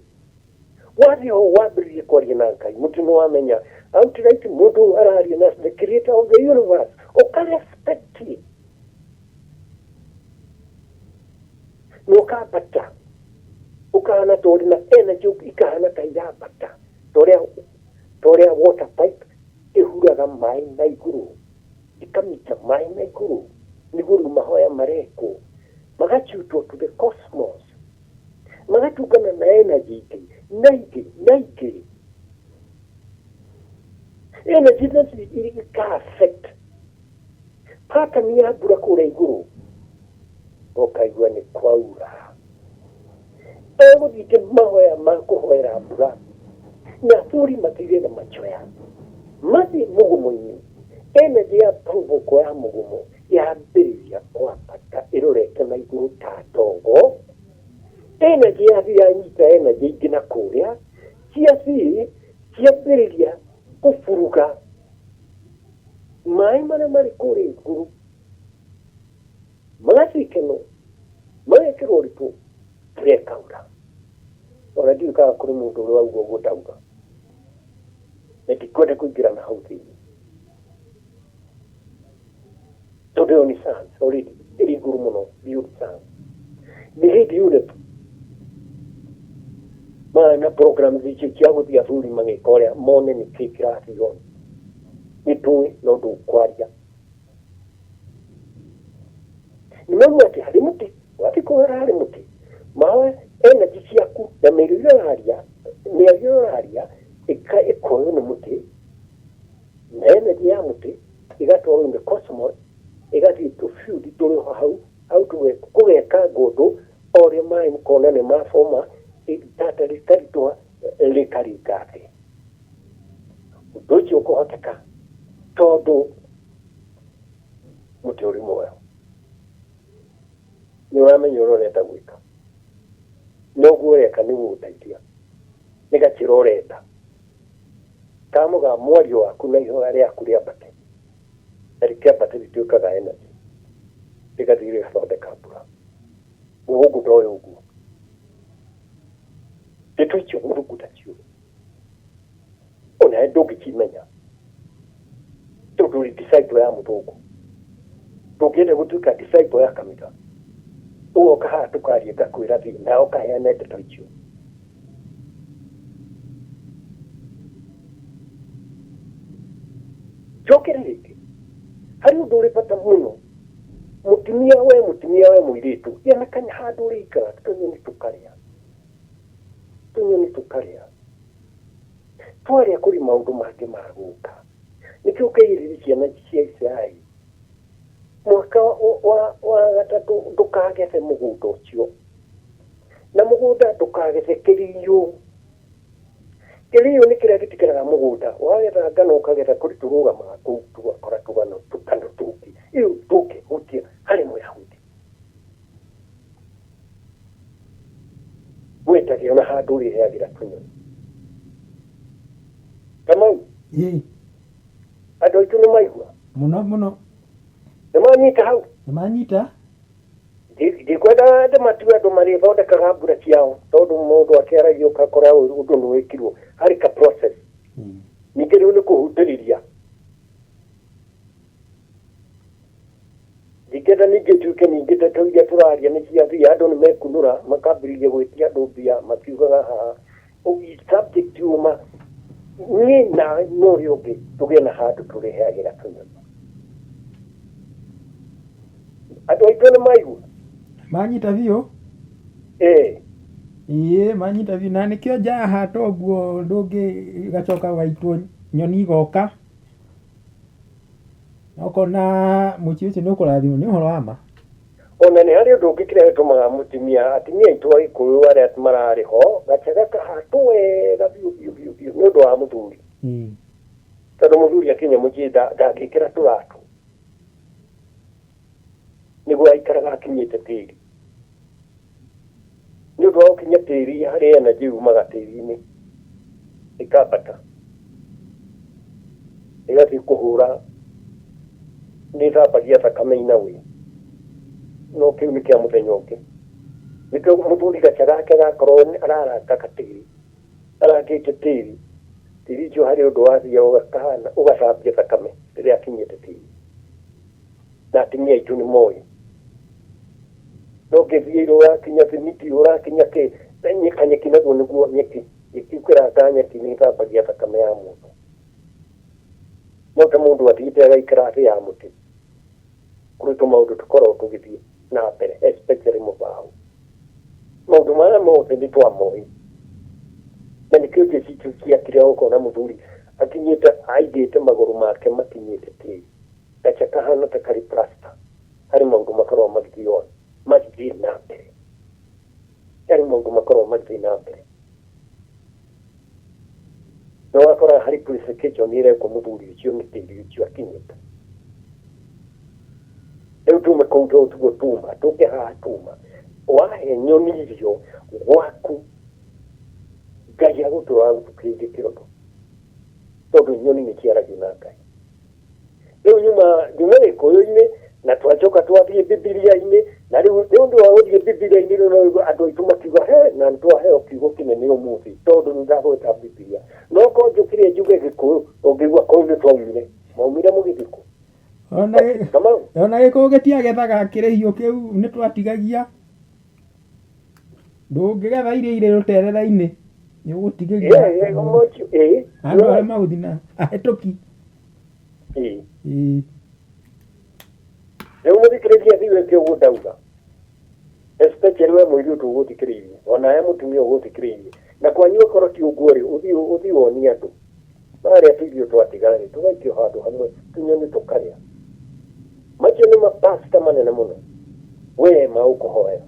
wathiĩ hau wambĩrĩrie kwaria na Ngai mũtĩ nĩ wamenya outright mũndũ ũyũ araria na the creator of the universe ũka respect na ũkambata ũkahana ta ũrĩ na energy ikahana ta irambata ta ũrĩa water pipe ĩhuraga maĩ na igũrũ ĩkamita maĩ na igũrũ nĩguo rĩu mahoya marekwo magachutwo to the cosmos magatungana na energy ingĩ na ingĩ na ingĩ energy nacio ika affect pattern ya mbura kũrĩa igũrũ. Ũkaigua nĩ kwaura. Egũthiĩte mahoya ma kũhoera mbura na athuri matigire na machoya mathiĩ mũgomo-inĩ energy ya provoko ya mũgomo yambĩrĩria kwambata ĩrorete na igũrũ ta ndogo energy yathiĩ yanyita energy ingĩ na kũrĩa ciathiĩ ciambĩrĩria kũburuga maĩ marĩa marĩ kũrĩa igũrũ Magatuĩkano, magekĩrwo ũritũ, mbura ĩkaura. Ona ndiũĩ kana kũrĩ mũndũ ũrĩ waigua ũguo ndauga. Na ndikwenda kũingĩra na hau thĩinĩ. Tondũ ĩyo nĩ science already, ĩrĩ igũrũ mũno beyond science. Nĩ hĩndĩ UNEP marĩ na program icio cia gũthiĩ athuri magĩka ũrĩa mone nĩkĩ kĩrathiĩ on. Nĩ tũĩ no ndũkwaria. Nĩ mauma atĩ harĩ mũtĩ wathiĩ kũhoera harĩ mũtĩ mahoe energy ciaku na mĩario ĩrĩa ũraria mĩario ĩrĩa ũraria ĩkoywo nĩ mũtĩ na energy ya mũtĩ ĩgatwarwo in the cosmos ĩgathiĩ tũ field tũrĩ o hau hau tũgeka ngũndũ o ũrĩa maĩ ũkona nĩ maboma itata rĩkaritũha rĩkaringa thĩ. Ũndũ ũcio ũkũhoteka tondũ mũtĩ ũrĩ muoyo. Nĩ ũramenya ũrĩa ũrenda gwĩka. Na ũguo ũreka nĩ gũgũteithia. Nĩ gakĩra ũrenda. Kamũga mwario waku na ihoya rĩaku rĩambate. Na rĩkĩambate rĩtuĩkaga energy. Rĩgathiĩ rĩgathondeka mbura. Mũthũngũ ndoĩ ũguo. Ndeto icio mũthũngũ ndaciũĩ. Onawe ndũngĩcimenya tondũ ũrĩ disciple ya mũthũngũ. Ndũngĩenda gũtuĩka disciple ya kanitha, ũgoka haha tũkaria ngakwĩra thiĩ nawe ũkaheane ndeto icio. Njokere rĩngĩ harĩ ũndũ ũrĩ bata mũno, mũtumia we mũtumia we mũirĩtu, gĩa na kanya handũ ũrĩikara tũnyoni tũkarĩa, tũnyoni tũkarĩa. Twarĩa kũrĩ maũndũ mangĩ magũka. Nĩkĩo ũkeirĩria ciana cia Isiraeli mwaka wa gatatũ ndũkagethe mũgũnda ũcio, na mũgũnda ndũkagethe kĩriyũ. Kĩriyũ nĩ kĩrĩa gĩtigaraga mũgũnda, wagetha ngano ũkagetha kũrĩ tũrũgamaga kũu tũgakora tũgano tũkano tũngĩ, ĩyo ndũngĩhutia harĩ Mũyahudi. We ndagĩona handũ ũrĩheagĩra tũnyoni. Kamau, Ĩĩ, andũ aitũ nĩ maigua? Mũno mũno. Nĩ manyita hau? Nĩ manyita. Ndikwenda ndĩmatue andũ marĩthondekaga mbura ciao tondũ mũndũ akĩaragia ũgakora ũndũ nĩ wĩkirwo harĩ ka process. Ningĩ rĩu nĩ kũhutĩrĩria. Ndingĩenda ningĩ njuke ningĩ ndeto iria tũraria nĩ cia mbia, andũ nĩ mekunũra makambĩrĩria gwĩtia andũ mbia makiugaga haha subject yuma niĩ nawe na ũrĩa ũngĩ tũgĩe na handũ tũrĩheagĩra tũnyoni. Andũ aitũ nĩ maigua? Manyita biũ. Ĩĩ. Ĩĩ manyita biũ na nĩkĩo njahata ũguo ndũngĩ gacoka gũgaitwo nyoni igoka. Ũkona mũciĩ ũcio nĩ ũkũrathimwo nĩ ũhoro wa ma. Ona nĩ harĩ ũndũ ũngĩ kĩrĩa gĩtũmaga mũtumia atumia aitũ a Gĩkũyũ arĩa mararĩ ho gacaga kahatwo wega biũ biũ biũ biũ nĩ ũndũ wa mũthuri. Tondũ mũthuri akinya mũciĩ ndangĩkĩra tũratũ nĩguo aikaraga akinyĩte tĩri. Nĩ ũndũ wa gũkinya tĩri harĩ energy yumaga tĩri-inĩ ĩkambata ĩgathiĩ kũhũra nĩ ĩthambagia thakame in a way no kĩu nĩ kĩa mũthenya ũngĩ. Nĩkĩo mũthuri gaca gake gakorwo araranga gatĩri arangĩte tĩri, tĩri ũcio harĩ ũndũ wathiaga ũgakahana ũgathambia thakame rĩrĩa akinyĩte tĩri. Na atumia aitũ nĩ moĩ. No ũngĩthiĩ ũrakinya thimiti ũrakinya kĩ kanyeki naguo nĩguo nyeki nyeki ũkĩranga nyeki nĩ ĩthambagia thakame ya mũndũ. No ta mũndũ athiĩte agaikara thĩ ya mũtĩ kũrĩ tũmaũndũ tũkoragwo tũgĩthiĩ na mbere especially mũbaũ. Maũndũ maya mothe nĩ twamoĩ na nĩkĩo jeshi icio ciakire ũkona mũthuri akinyĩte aigĩte magũrũ make makinyĩte tĩri gaca kahana ta karĩ plaster. Harĩ maũndũ makoragwo magĩthiĩ on. Magĩthiĩ na mbere, harĩ maũndũ makoragwo magĩthiĩ na mbere. Na wakora harĩ purification ĩrekwo mũthuri ũcio nĩ tĩri ũcio akinyĩte. Rĩu tume kũu tondũ tiguo tuma, tũke haha tuma. Wahe nyoni irio gwaku, Ngai agũtũraga gũtukĩire kĩroto, tondũ nyoni nĩ ciaragio na Ngai. Rĩu nyuma nyuma gĩkũyũ-inĩ na twacoka twathiĩ Bibilia-inĩ, na rĩu nĩ ũndũ wa gũthiĩ Bibilia-inĩ rĩu no ũigue andũ aitũ makiuga he na nĩ twaheo kiugo kĩnene ũmũthĩ tondũ nĩ ndagweta Bibilia. No korwo njũkire njuge gĩkũyũ ũngĩigua kũu nĩ twaumire. Mwaumire mũgĩthiĩ kũ? Ona Kamau? Ona gĩkũyũ gĩtiagethaga kĩrĩhiũ kĩu nĩ twatigagia. Ndũngĩgetha irio irĩ rũterere-inĩ nĩ ũgũtigĩria andũ arĩa magũthiĩ na ahĩtũki. Ĩĩ. Rĩu mũthikĩrĩria thiĩ wĩke ũguo ndauga, especially we mũirĩtu ũgũthikĩrĩirie, ona we mũtumia ũgũthikĩrĩirie, na kwanyu okorwo ti ũguo rĩ, ũthiĩ ũthiĩ wonie andũ marĩa tũirio twatiga rĩ, tũgaikio handũ hamwe tũnyoni tũkarĩa. Macio nĩ mapasta manene mũno we ma ũkũhoera.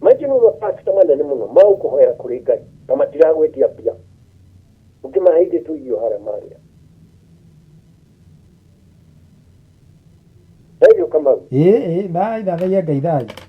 Macio nĩ mapasta manene mũno ma ũkũhoera kũrĩ Ngai na matiragwĩtia mbia. Ũkĩmaheire tũirio harĩa marĩa. Thengiũ Kamau. Ĩĩ ĩĩ, thayũ, thathaiya Ngai thayũ.